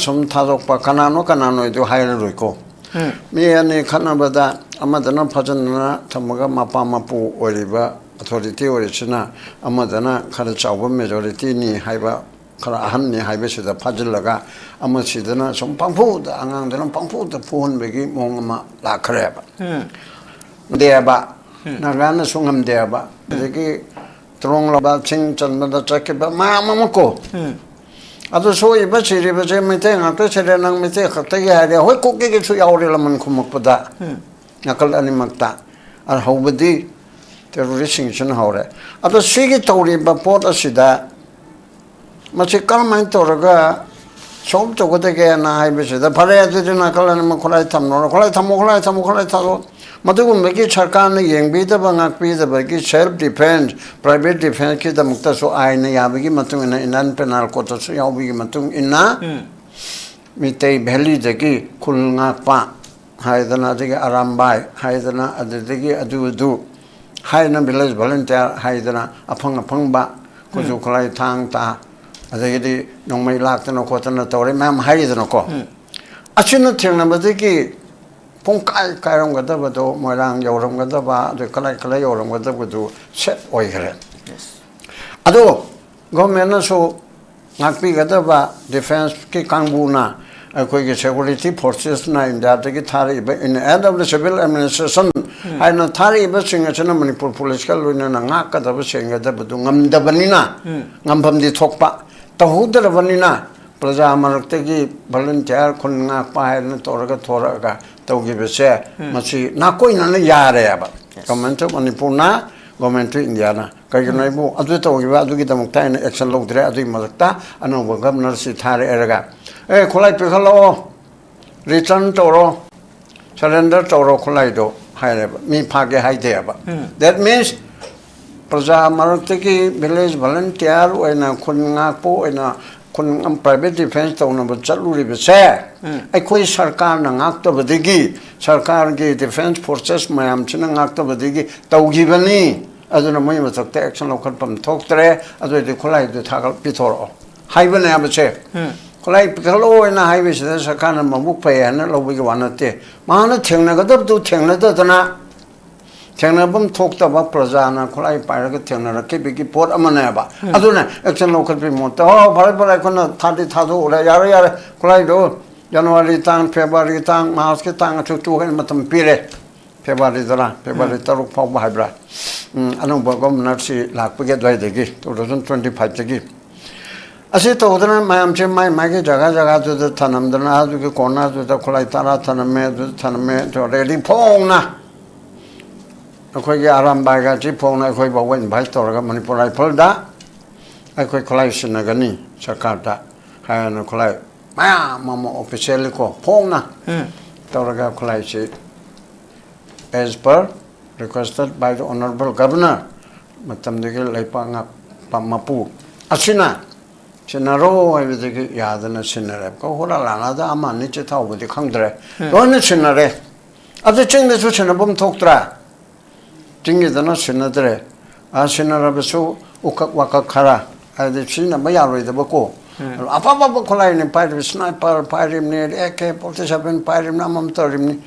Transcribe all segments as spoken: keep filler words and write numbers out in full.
ꯁꯨꯝ ꯊꯥꯗꯣꯛꯄ, ꯀꯅꯥꯅꯣ ꯀꯅꯥꯅꯣꯗꯨ ꯍꯥꯏꯔꯔꯣꯏꯀꯣ꯫ ꯎꯝ꯫ ꯃꯤ ꯑꯅꯤ ꯈꯠꯅꯕꯗ ꯑꯃꯗꯅ ꯐꯥꯖꯤꯟꯗꯅ ꯊꯝꯃꯒ ꯃꯄꯥ ꯃꯄꯨ ꯑꯣꯏꯔꯤꯕ ꯑꯣꯊꯣꯔꯤꯇꯤ ꯑꯣꯏꯔꯤꯁꯤꯅ ꯑꯃꯗꯅ ꯈꯔ ꯆꯥꯎꯕ ꯃꯦꯖꯣꯔꯤꯇꯤꯅꯤ ꯍꯥꯏꯕ, ꯈꯔ ꯑꯍꯟꯅꯤ ꯍꯥꯏꯕꯁꯤꯗ ꯐꯥꯖꯤꯜꯂꯒ ꯑꯃꯁꯤꯗꯅ ꯁꯨꯝ ꯄꯪꯐꯨꯗ, ꯑꯉꯥꯡꯗꯨꯅ ꯄꯪꯐꯨꯗ ꯐꯨꯍꯟꯕꯒꯤ ꯃꯑꯣꯡ ꯑꯃ ꯂꯥꯛꯈ꯭ꯔꯦꯕ꯫ ꯎꯝ꯫ ꯉꯝꯗꯦꯕ꯫ ꯎꯝ꯫ ꯅꯥꯒꯥꯅꯁꯨ ꯉꯝꯗꯦꯕ꯫ ꯎꯝ꯫ ꯑꯗꯒꯤ ꯇ꯭ꯔꯣꯡꯂꯕ ꯆꯤꯡ ꯆꯟꯕꯗ ꯆꯠꯈꯤꯕ ꯃꯌꯥꯝ ꯑꯃ ꯀꯣ꯫ ꯎꯝ꯫ ꯑꯗꯨ ꯁꯣꯛꯏꯕ ꯁꯤꯔꯤꯕꯁꯦ ꯃꯩꯇꯩ ꯉꯥꯛꯇ ꯁꯤꯔꯦ, ꯅꯪ ꯃꯩꯇꯩ ꯈꯛꯇꯒꯤ ꯍꯥꯏꯔꯦ꯫ ꯍꯣꯏ, ꯀꯨꯀꯤꯒꯤꯁꯨ ꯌꯥꯎꯔꯦ ꯂꯃꯟ ꯈꯨꯝꯃꯛꯄꯗ꯫ ꯎꯝ꯫ ꯅꯥꯀꯜ ꯑꯅꯤꯃꯛꯇ꯫ ꯑꯗ ꯍꯧꯕꯗꯤ ꯇꯦꯔꯣꯔꯤꯁꯁꯤꯡꯁꯤꯅ ꯍꯧꯔꯦ꯫ ꯑꯗꯣ ꯁꯤꯒꯤ ꯇꯧꯔꯤꯕ ꯄꯣꯠ ꯑꯁꯤꯗ ꯃꯁꯤ ꯀꯔꯝꯍꯥꯏꯅ ꯇꯧꯔꯒ ꯁꯣꯜꯕ ꯇꯧꯒꯗꯒꯦꯅ ꯍꯥꯏꯕꯁꯤꯗ, ꯐꯔꯦ, ꯑꯗꯨꯗꯤ ꯅꯥꯀꯜ ꯑꯅꯤꯃꯛ ꯈꯨꯠꯂꯥꯏ ꯊꯝꯅꯔꯣ, ꯈꯨꯠꯂꯥꯏ ꯊꯝꯃꯣ, ꯈꯨꯠꯂꯥꯏ ꯊꯝꯃꯣ, ꯈꯨꯠꯂꯥꯏ ꯊꯥꯗꯣꯛ꯫ ꯃꯗꯨꯒꯨꯝꯕꯒꯤ ꯁꯔꯀꯥꯔꯅ ꯌꯦꯡꯕꯤꯗꯕ, ꯉꯥꯛꯄꯤꯗꯕꯒꯤ self defence, private defenceꯀꯤꯗꯃꯛꯇꯁꯨ ꯑꯥꯏꯟꯅ ꯌꯥꯕꯒꯤ ꯃꯇꯨꯡ ꯏꯟꯅ, Indian Penal Codeꯇꯁꯨ ꯌꯥꯎꯕꯒꯤ ꯃꯇꯨꯡ ꯏꯟꯅ, ꯎꯝ꯫ ꯃꯤꯇꯩ ꯚꯦꯂꯤꯗꯒꯤ ꯈꯨꯜ ꯉꯥꯛꯄ ꯍꯥꯏꯗꯅ, ꯑꯗꯒꯤ ꯑꯔꯥꯝꯕꯥꯏ ꯍꯥꯏꯗꯅ, ꯑꯗꯨꯗꯒꯤ ꯑꯗꯨ ꯑꯗꯨ ꯍꯥꯏꯅ, village volunteer ꯍꯥꯏꯗꯅ, ꯑꯐꯪ ꯑꯐꯪꯕ ꯈꯨꯠꯁꯨ ꯎꯝ꯫ ꯈꯨꯠꯂꯥꯏ ꯊꯥꯡ ꯇꯥ, ꯑꯗꯒꯤꯗꯤ ꯅꯣꯡꯃꯩ ꯂꯥꯛꯇꯅ ꯈꯣꯠꯇꯅ ꯇꯧꯔꯦ ꯃꯌꯥꯝ ꯍꯥꯏꯔꯤꯗꯅꯀꯣ꯫ ꯎꯝ꯫ ꯑꯁꯤꯅ ꯊꯦꯡꯅꯕꯗꯒꯤ ꯄꯨꯡꯀꯥꯏ ꯀꯥꯏꯔꯝꯒꯗꯕꯗꯣ, ꯃꯣꯏꯔꯥꯡ ꯌꯧꯔꯝꯒꯗꯕ, ꯑꯗꯩ ꯀꯗꯥꯏ ꯀꯗꯥꯏ ꯌꯧꯔꯝꯒꯗꯕꯗꯨ safe ꯑꯣꯏꯈ꯭ꯔꯦ꯫ Yes꯫ ꯑꯗꯣ governmentꯅꯁꯨ ꯉꯥꯛꯄꯤꯒꯗꯕ defenceꯀꯤ ꯀꯥꯡꯕꯨꯅ, ꯑꯩꯈꯣꯏꯒꯤ security forcesꯅ, ꯏꯟꯗꯤꯌꯥꯗꯒꯤ ꯊꯥꯔꯛꯏꯕ in aid of the civil administration ꯎꯝ꯫ ꯍꯥꯏꯅ ꯊꯥꯔꯛꯏꯕꯁꯤꯡ ꯑꯁꯤꯅ ꯃꯅꯤꯄꯨꯔ policeꯀ ꯂꯣꯏꯅꯅ ꯉꯥꯛꯀꯗꯕ ꯁꯦꯟꯒꯗꯕꯗꯨ ꯉꯝꯗꯕꯅꯤꯅ, ꯎꯝ꯫ ꯉꯝꯐꯝꯗꯤ ꯊꯣꯛꯄ ꯇꯧꯍꯧꯗ꯭ꯔꯕꯅꯤꯅ, ꯄ꯭ꯔꯖꯥ ꯃꯔꯛꯇꯒꯤ volunteer ꯈꯨꯟ ꯉꯥꯛꯄ ꯍꯥꯏꯗꯅ ꯇꯧꯔꯒ ꯊꯣꯔꯛꯑꯒ ꯇꯧꯈꯤꯕꯁꯦ, ꯎꯝ꯫ ꯃꯁꯤ ꯅꯥꯀꯣꯏꯅꯅ ꯌꯥꯔꯦꯕ꯫ Yes꯫ Government of ꯃꯅꯤꯄꯨꯔꯅ, Government of Indiaꯅ꯫ ꯀꯩꯒꯤꯅꯣ ꯎꯝ꯫ ꯍꯥꯏꯕꯨ ꯑꯗꯨ ꯇꯧꯈꯤꯕ ꯑꯗꯨꯒꯤꯗꯃꯛꯇ ꯑꯩꯅ action ꯂꯧꯗ꯭ꯔꯦ, ꯑꯗꯨꯒꯤ ꯃꯊꯛꯇ ꯑꯅꯧꯕ governorꯁꯤ ꯊꯥꯔꯛꯑꯦꯔꯒ, "ꯑꯦ, ꯈꯨꯠꯂꯥꯏ ꯄꯤꯈꯠꯂꯛꯑꯣ, return ꯇꯧꯔꯣ, surrender ꯇꯧꯔꯣ ꯈꯨꯠꯂꯥꯏꯗꯣ" ꯍꯥꯏꯔꯦꯕ꯫ ꯃꯤ ꯐꯥꯒꯦ ꯍꯥꯏꯗꯦꯕ꯫ ꯎꯝ꯫ That means ꯄ꯭ꯔꯖꯥ ꯃꯔꯛꯇꯒꯤ village volunteer ꯑꯣꯏꯅ, ꯈꯨꯟ ꯉꯥꯛꯄ ꯑꯣꯏꯅ, ꯈꯨꯟ private defence ꯇꯧꯅꯕ ꯆꯠꯂꯨꯔꯤꯕꯁꯦ, ꯎꯝ꯫ ꯑꯩꯈꯣꯏ ꯁꯔꯀꯥꯔꯅ ꯉꯥꯛꯇꯕꯗꯒꯤ, ꯁꯔꯀꯥꯔꯒꯤ defence forces ꯃꯌꯥꯝꯁꯤꯅ ꯉꯥꯛꯇꯕꯗꯒꯤ ꯇꯧꯈꯤꯕꯅꯤ꯫ ꯑꯗꯨꯅ ꯃꯣꯏ ꯃꯊꯛꯇ action ꯂꯧꯈꯠꯐꯝ ꯊꯣꯛꯇ꯭ꯔꯦ꯫ ꯑꯗꯨ ꯑꯣꯏꯔꯗꯤ ꯈꯨꯠꯂꯥꯏꯗꯨ ꯊꯥꯒꯠ-, ꯄꯤꯊꯣꯔꯛꯑꯣ ꯍꯥꯏꯕꯅꯦ ꯍꯥꯏꯕꯁꯦ꯫ ꯎꯝ꯫ ꯈꯨꯠꯂꯥꯏ ꯄꯤꯈꯠꯂꯛꯑꯣ ꯍꯥꯏꯅ ꯍꯥꯏꯕꯁꯤꯗ ꯁꯔꯀꯥꯔꯅ ꯃꯕꯨꯛ ꯐꯩ ꯍꯥꯏꯅ ꯂꯧꯕꯒꯤ ꯋꯥ ꯅꯠꯇꯦ꯫ ꯃꯥꯅ ꯊꯦꯡꯅꯒꯗꯕꯗꯨ ꯊꯦꯡꯅꯗꯗꯅ, ꯊꯦꯡꯅꯐꯝ ꯊꯣꯛꯇꯕ ꯄ꯭ꯔꯖꯥꯅ ꯈꯨꯠꯂꯥꯏ ꯄꯥꯏꯔꯒ ꯊꯦꯡꯅꯔꯛꯈꯤꯕꯒꯤ ꯄꯣꯠ ꯑꯃꯅꯦꯕ꯫ ꯑꯗꯨꯅ action ꯂꯧꯈꯠꯄꯒꯤ ꯃꯍꯨꯠꯇ, "ꯑꯣ, ꯐꯔꯦ, ꯐꯔꯦ, ꯑꯩꯈꯣꯏꯅ ꯊꯥꯗꯤ ꯊꯥꯗꯣꯛꯎꯔꯦ, ꯌꯥꯔꯦ, ꯌꯥꯔꯦ, ꯈꯨꯠꯂꯥꯏꯗꯣ ꯖꯅꯋꯥꯔꯤ ꯇꯥꯡ, ꯐꯦꯕ꯭ꯔꯨꯋꯥꯔꯤ ꯇꯥꯡ, ꯃꯥꯔꯆꯀꯤ ꯇꯥꯡ ꯑꯁꯨꯛ ꯇꯨ ꯍꯥꯏꯅ ꯃꯇꯝ ꯄꯤꯔꯦ꯫ ꯐꯦꯕ꯭ꯔꯨꯋꯥꯔꯤꯗꯔ, ꯐꯦꯕ꯭ꯔꯨꯋꯥꯔꯤ ꯇꯔꯨꯛ ꯐꯥꯎꯕ ꯍꯥꯏꯕ꯭ꯔꯥ? ꯎꯝ, ꯑꯅꯧꯕ ꯒꯣꯕꯔꯅꯔꯁꯤ ꯂꯥꯛꯄꯒꯤ ꯑꯗꯨꯋꯥꯏꯗꯒꯤ, ꯇꯨ ꯊꯥꯎꯖꯟ ꯇ꯭ꯋꯦꯟꯇꯤ ꯐꯥꯏꯚꯇꯒꯤ꯫ ꯑꯁꯤ ꯇꯧꯗꯅ ꯃꯌꯥꯝꯁꯦ ꯃꯥꯏ ꯃꯥꯏꯒꯤ ꯖꯒꯥ ꯖꯒꯥꯗꯨꯗ ꯊꯅꯝꯗꯅ, ꯑꯗꯨꯒꯤ ꯀꯣꯔꯅꯔꯗꯨꯗ ꯈꯨꯠꯂꯥꯏ ꯇꯔꯥ ꯊꯅꯝꯃꯦ, ꯑꯗꯨ ꯊꯅꯝꯃꯦ, ꯑꯗꯨ ꯔꯦꯂꯤ ꯐꯣꯡꯅ ꯑꯩꯈꯣꯏꯒꯤ ꯑꯔꯥꯝꯕꯥꯏꯒꯁꯤ ꯐꯣꯡꯅ ꯑꯩꯈꯣꯏ ꯐꯥꯎꯕ ꯏꯟꯚꯥꯏꯠ ꯇꯧꯔꯒ ꯃꯅꯤꯄꯨꯔ ꯔꯥꯏꯐꯜꯗ ꯑꯩꯈꯣꯏ ꯈꯨꯠꯂꯥꯏ ꯁꯤꯟꯅꯒꯅꯤ ꯁꯔꯀꯥꯔꯗ ꯍꯥꯏꯅ ꯈꯨꯠꯂꯥꯏ ꯃꯌꯥꯝ ꯑꯃ ꯑꯣꯐꯤꯁꯤꯌꯦꯜꯂꯤꯀꯣ ꯐꯣꯡꯅ ꯇꯧꯔꯒ ꯈꯨꯠꯂꯥꯏꯁꯤ as per requested by the honorable governor, ꯃꯇꯝꯗꯨꯒꯤ ꯂꯩꯄꯥꯛ ꯉꯥꯛꯄ ꯃꯄꯨ ꯑꯁꯤꯅ ꯁꯤꯟꯅꯔꯣ ꯍꯥꯏꯕꯗꯒꯤ ꯌꯥꯗꯅ ꯁꯤꯟꯅꯔꯦ꯫ ꯀꯣ ꯍꯨꯔꯥ ꯂꯥꯅꯥꯗ ꯑꯃ ꯑꯅꯤ ꯆꯤꯊꯍꯧꯕꯗꯤ ꯈꯪꯗ꯭ꯔꯦ꯫ ꯂꯣꯏꯅ ꯁꯤꯟꯅꯔꯦ꯫ ꯑꯗꯨ ꯆꯤꯡꯗꯁꯨ ꯁꯤꯟꯅꯐꯝ ꯊꯣꯛꯇ꯭ꯔꯥ? ꯆꯤꯡꯒꯤꯗꯅ ꯁꯤꯟꯅꯗ꯭ꯔꯦ꯫ ꯑ, ꯁꯤꯟꯅꯔꯕꯁꯨ ꯎꯀꯛ ꯋꯥꯀꯛ ꯈꯔ, ꯍꯥꯏꯗꯤ ꯁꯤꯖꯤꯟꯅꯕ ꯌꯥꯔꯣꯏꯗꯕꯀꯣ꯫ ꯑꯗꯣ ꯑꯐ ꯑꯐꯕ ꯈꯨꯠꯂꯥꯏꯅꯤ ꯄꯥꯏꯔꯤꯕ, ꯁ꯭ꯅꯥꯏꯄꯔ ꯄꯥꯏꯔꯤꯕꯅꯤ, ꯑꯦ ꯀꯦ ꯐꯣꯔꯇꯤ ꯁꯚꯦꯟ ꯄꯥꯏꯔꯤꯕꯅꯤ, ꯑꯃꯃꯝ ꯇꯧꯔꯤꯕꯅꯤ꯫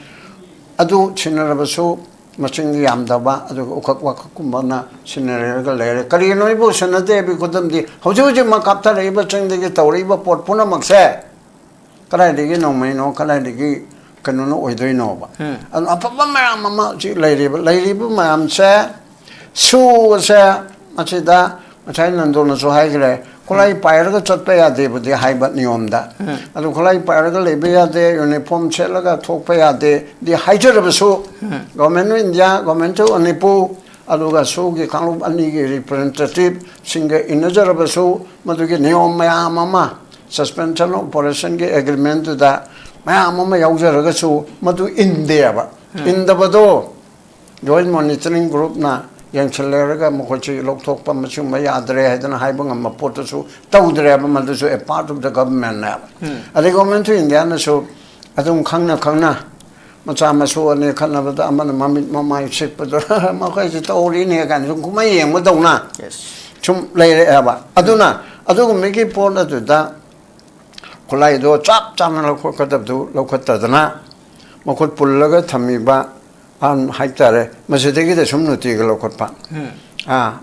ꯑꯗꯨ ꯁꯤꯟꯅꯔꯕꯁꯨ ꯃꯁꯤꯡ ꯌꯥꯝꯗꯕ, ꯑꯗꯨꯒ ꯎꯀꯛ ꯋꯥꯀꯛꯀꯨꯝꯕꯅ ꯁꯤꯟꯅꯔꯒ ꯂꯩꯔꯦ꯫ ꯀꯔꯤꯒꯤꯅꯣ ꯑꯩꯕꯨ ꯁꯤꯟꯅꯗꯦ ꯍꯥꯏꯕꯒꯤ ꯈꯨꯗꯝꯗꯤ, ꯍꯧꯖꯤꯛ ꯍꯧꯖꯤꯛꯃꯛ ꯀꯥꯞꯊꯔꯛꯏꯕ ꯆꯤꯡꯗꯒꯤ ꯇꯧꯔꯛꯏꯕ ꯄꯣꯠ ꯄꯨꯝꯅꯃꯛꯁꯦ ꯀꯗꯥꯏꯗꯒꯤ ꯅꯣꯡꯃꯩꯅꯣ, ꯀꯗꯥꯏꯗꯒꯤ ꯀꯩꯅꯣꯅꯣ ꯑꯣꯏꯗꯣꯏꯅꯣꯕ? ꯑꯗꯨꯅ ꯑꯐꯕ ꯃꯌꯥꯝ ꯑꯃ ꯍꯧꯖꯤꯛ ꯂꯩꯔꯤꯕ, ꯂꯩꯔꯤꯕ ꯃꯌꯥꯝꯁꯦ, ꯁꯨ ꯑꯁꯦ ꯃꯁꯤꯗ ꯉꯁꯥꯏ ꯅꯟꯗꯣꯅꯁꯨ ꯍꯥꯏꯈ꯭ꯔꯦ, ꯈꯨꯠꯂꯥꯏ ꯄꯥꯏꯔꯒ ꯆꯠꯄ ꯌꯥꯗꯦꯕꯨꯗꯤ ꯍꯥꯏꯕ ꯅꯤꯌꯣꯝꯗ꯫ ꯑꯗꯨ ꯈꯨꯠꯂꯥꯏ ꯄꯥꯏꯔꯒ ꯂꯩꯕ ꯌꯥꯗꯦ, ꯌꯨꯅꯤꯐꯣꯔꯝ ꯁꯦꯠꯂꯒ ꯊꯣꯛꯄ ꯌꯥꯗꯦꯗꯤ ꯍꯥꯏꯖꯔꯕꯁꯨ, Government of India, Government of Manipur, ꯑꯗꯨꯒ ꯁꯨꯒꯤ ꯀꯥꯡꯂꯨꯞ ꯑꯅꯤꯒꯤ ꯔꯤꯄ꯭ꯔꯖꯦꯟꯇꯦꯇꯤꯚꯁꯤꯡꯒ ꯏꯟꯅꯖꯔꯕꯁꯨ, ꯃꯗꯨꯒꯤ ꯅꯤꯌꯣꯝ ꯃꯌꯥꯝ ꯑꯃ, suspension of operationꯒꯤ agreementꯗꯨꯗ ꯃꯌꯥꯝ ꯑꯃ ꯌꯥꯎꯖꯔꯒꯁꯨ ꯃꯗꯨ ꯏꯟꯗꯦꯕ꯫ ꯏꯟꯗꯕꯗꯣ Joint Monitoring Groupꯅ ꯌꯦꯡꯁꯤꯜꯂꯦꯔꯒ ꯃꯈꯣꯏꯁꯤ ꯂꯧꯊꯣꯛꯄ, ꯃꯁꯤꯒꯨꯝꯕ ꯌꯥꯗ꯭ꯔꯦ ꯍꯥꯏꯗꯅ ꯍꯥꯏꯕ ꯉꯝꯕ ꯄꯣꯠꯇꯨꯁꯨ ꯇꯧꯗ꯭ꯔꯦꯕ꯫ ꯃꯗꯨꯁꯨ a part of the governmentꯅꯦꯕ꯫ ꯑꯗꯩ Government of Indiaꯅꯁꯨ ꯑꯗꯨꯝ ꯈꯪꯅ ꯈꯪꯅ ꯃꯆꯥ ꯃꯁꯨ ꯑꯅꯤ ꯈꯠꯅꯕꯗ ꯑꯃꯅ ꯃꯃꯤꯠ ꯃꯃꯥꯏ ꯁꯤꯛꯄꯗꯨ ꯃꯈꯣꯏꯁꯤ ꯇꯧꯔꯤꯅꯦ ꯀꯥꯏꯅ ꯁꯨꯝ ꯀꯨꯝꯍꯩ ꯌꯦꯡꯕꯗꯧꯅ ꯁꯨꯝ ꯂꯩꯔꯛꯑꯦꯕ꯫ ꯑꯗꯨꯅ ꯑꯗꯨꯒꯨꯝꯕꯒꯤ ꯄꯣꯠ ꯑꯗꯨꯗ ꯈꯨꯠꯂꯥꯏꯗꯣ ꯆꯞ ꯆꯥꯅ ꯂꯧꯈꯠꯀꯗꯕꯗꯨ ꯂꯧꯈꯠꯇꯗꯅ, ꯃꯈꯨꯠ ꯄꯨꯜꯂꯒ ꯊꯝꯃꯤꯕ ꯑꯍꯟ ꯍꯥꯏꯇꯥꯔꯦ, ꯃꯁꯤꯗꯒꯤꯗꯤ ꯁꯨꯝ ꯅꯨꯡꯇꯤꯒꯤ ꯂꯧꯈꯠꯄ꯫ ꯑꯥ,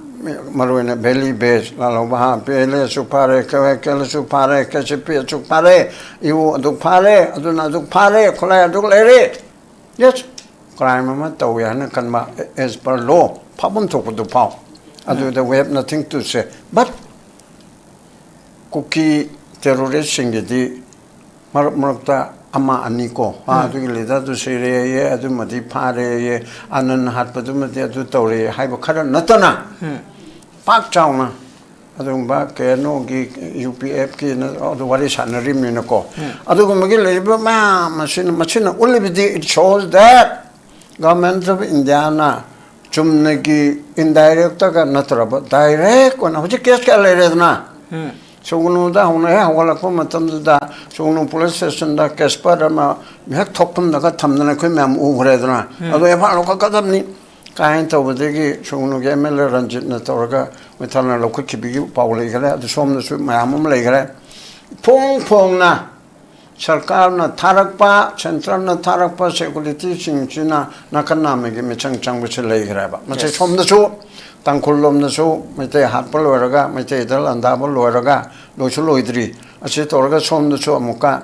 ꯃꯔꯨ ꯑꯣꯏꯅ ꯚꯦꯂꯤ ꯕꯦꯁ ꯂꯥꯜꯍꯧꯕ, ꯍꯥ, ꯄꯤ ꯑꯦꯜ ꯑꯦꯁꯨ ꯐꯥꯔꯦ, ꯀꯦ ꯋꯥꯏ ꯀꯦ ꯑꯦꯜꯁꯨ ꯐꯥꯔꯦ, ꯀꯦ ꯁꯤ ꯄꯤ ꯑꯦꯁꯨ ꯐꯥꯔꯦ, ꯏꯎ ꯑꯗꯨꯛ ꯐꯥꯔꯦ, ꯑꯗꯨꯅ ꯑꯗꯨꯛ ꯐꯥꯔꯦ, ꯈꯨꯠꯂꯥꯏ ꯑꯗꯨꯛ ꯂꯩꯔꯦ꯫ Yes, ꯀ꯭ꯔꯥꯏꯝ ꯑꯃ ꯇꯧꯋꯦ ꯍꯥꯏꯅ ꯈꯟꯕ, as per law, ꯐꯥꯐꯝ ꯊꯣꯛꯄꯗꯨ ꯐꯥꯎ꯫ ꯑꯗꯨꯗ we have nothing to say. But ꯀꯨꯀꯤ ꯇꯦꯔꯣꯔꯤꯁꯁꯤꯡꯒꯤꯗꯤ ꯃꯔꯛ ꯃꯔꯛꯇ ꯑꯃ ꯑꯅꯤ ꯀꯣ, "ꯑꯥ, ꯑꯗꯨꯒꯤ ꯂꯤꯗꯔꯗꯨ ꯁꯤꯔꯦꯌꯦ, ꯑꯗꯨꯃꯗꯤ ꯐꯥꯔꯦꯌꯦ, ꯑꯅꯟ ꯍꯥꯠꯄꯗꯨꯃꯗꯤ ꯑꯗꯨ ꯇꯧꯔꯦ" ꯍꯥꯏꯕ ꯈꯔ ꯅꯠꯇꯅ ꯄꯥꯛ ꯆꯥꯎꯅ ꯑꯗꯨꯒꯨꯝꯕ ꯀꯦ ꯑꯦꯟ ꯑꯣꯒꯤ, ꯌꯨ ꯄꯤ ꯑꯦꯐꯀꯤꯅ ꯑꯗꯨ ꯋꯥꯔꯤ ꯁꯥꯟꯅꯔꯤꯕꯅꯤꯅꯀꯣ꯫ ꯑꯗꯨꯒꯨꯝꯕꯒꯤ ꯂꯩꯔꯤꯕ ꯃꯌꯥꯝ ꯑꯁꯤꯅ, ꯃꯁꯤꯅ ꯎꯠꯂꯤꯕꯗꯤ, it shows that Government of Indiaꯅ ꯆꯨꯝꯅꯒꯤ indirect ꯅꯠꯇ꯭ꯔꯕ direct ꯑꯣꯏꯅ ꯍꯧꯖꯤꯛ ꯀꯦꯁ ꯀꯌꯥ ꯂꯩꯔꯦꯗꯅ꯫ ꯁꯨꯒꯅꯨꯗ ꯍꯧꯅ ꯍꯦꯛ ꯍꯧꯒꯠꯂꯛꯄ ꯃꯇꯝꯗꯨꯗ ꯁꯨꯒꯅꯨ ꯄꯨꯂꯤꯁ ꯁ꯭ꯇꯦꯁꯟꯗ ꯀꯦꯁꯄꯔ ꯑꯃ ꯍꯦꯛ ꯊꯣꯛꯐꯝꯗꯒ ꯊꯝꯗꯅ ꯑꯩꯈꯣꯏ ꯃꯌꯥꯝ ꯎꯈ꯭ꯔꯦꯗꯅ꯫ ꯑꯗꯣ ꯑꯦꯐ ꯑꯥꯏ ꯑꯥꯔ ꯂꯧꯈꯠꯀꯗꯕꯅꯤ ꯀꯥꯏꯅ ꯇꯧꯕꯗꯒꯤ ꯁꯨꯒꯅꯨꯒꯤ ꯑꯦꯝ ꯑꯦꯜ ꯑꯦ ꯔꯟꯖꯤꯠꯅ ꯇꯧꯔꯒ ꯃꯣꯏ ꯊꯥꯅ ꯂꯧꯈꯠꯈꯤꯕꯒꯤ ꯄꯥꯎ ꯂꯩꯈ꯭ꯔꯦ꯫ ꯑꯗꯨ ꯁꯣꯝꯗꯁꯨ ꯃꯌꯥꯝ ꯑꯃ ꯂꯩꯈ꯭ꯔꯦ꯫ ꯐꯣꯡ ꯐꯣꯡꯅ ꯁꯔꯀꯥꯔꯅ ꯊꯥꯔꯛꯄ, ꯁꯦꯟꯇ꯭ꯔꯦꯜꯅ ꯊꯥꯔꯛꯄ ꯁꯦꯀꯨꯔꯤꯇꯤꯁꯤꯡꯁꯤꯅ ꯅꯥꯀꯟ ꯅꯥꯝꯃꯒꯤ ꯃꯤꯆꯪ ꯆꯪꯕꯁꯤ ꯂꯩꯈ꯭ꯔꯦꯕ꯫ ꯃꯁꯤ ꯁꯣꯝꯗꯁꯨ, ꯇꯥꯡꯈꯨꯜ ꯂꯣꯝꯗꯁꯨ ꯃꯩꯇꯩ ꯍꯥꯠꯄ ꯂꯣꯏꯔꯒ, ꯃꯩꯇꯩꯗ ꯂꯥꯟꯗꯥꯕ ꯂꯣꯏꯔꯒ, ꯂꯣꯏꯁꯨ ꯂꯣꯏꯗ꯭ꯔꯤ꯫ ꯑꯁꯤ ꯇꯧꯔꯒ ꯁꯣꯝꯗꯁꯨ ꯑꯃꯨꯛꯀ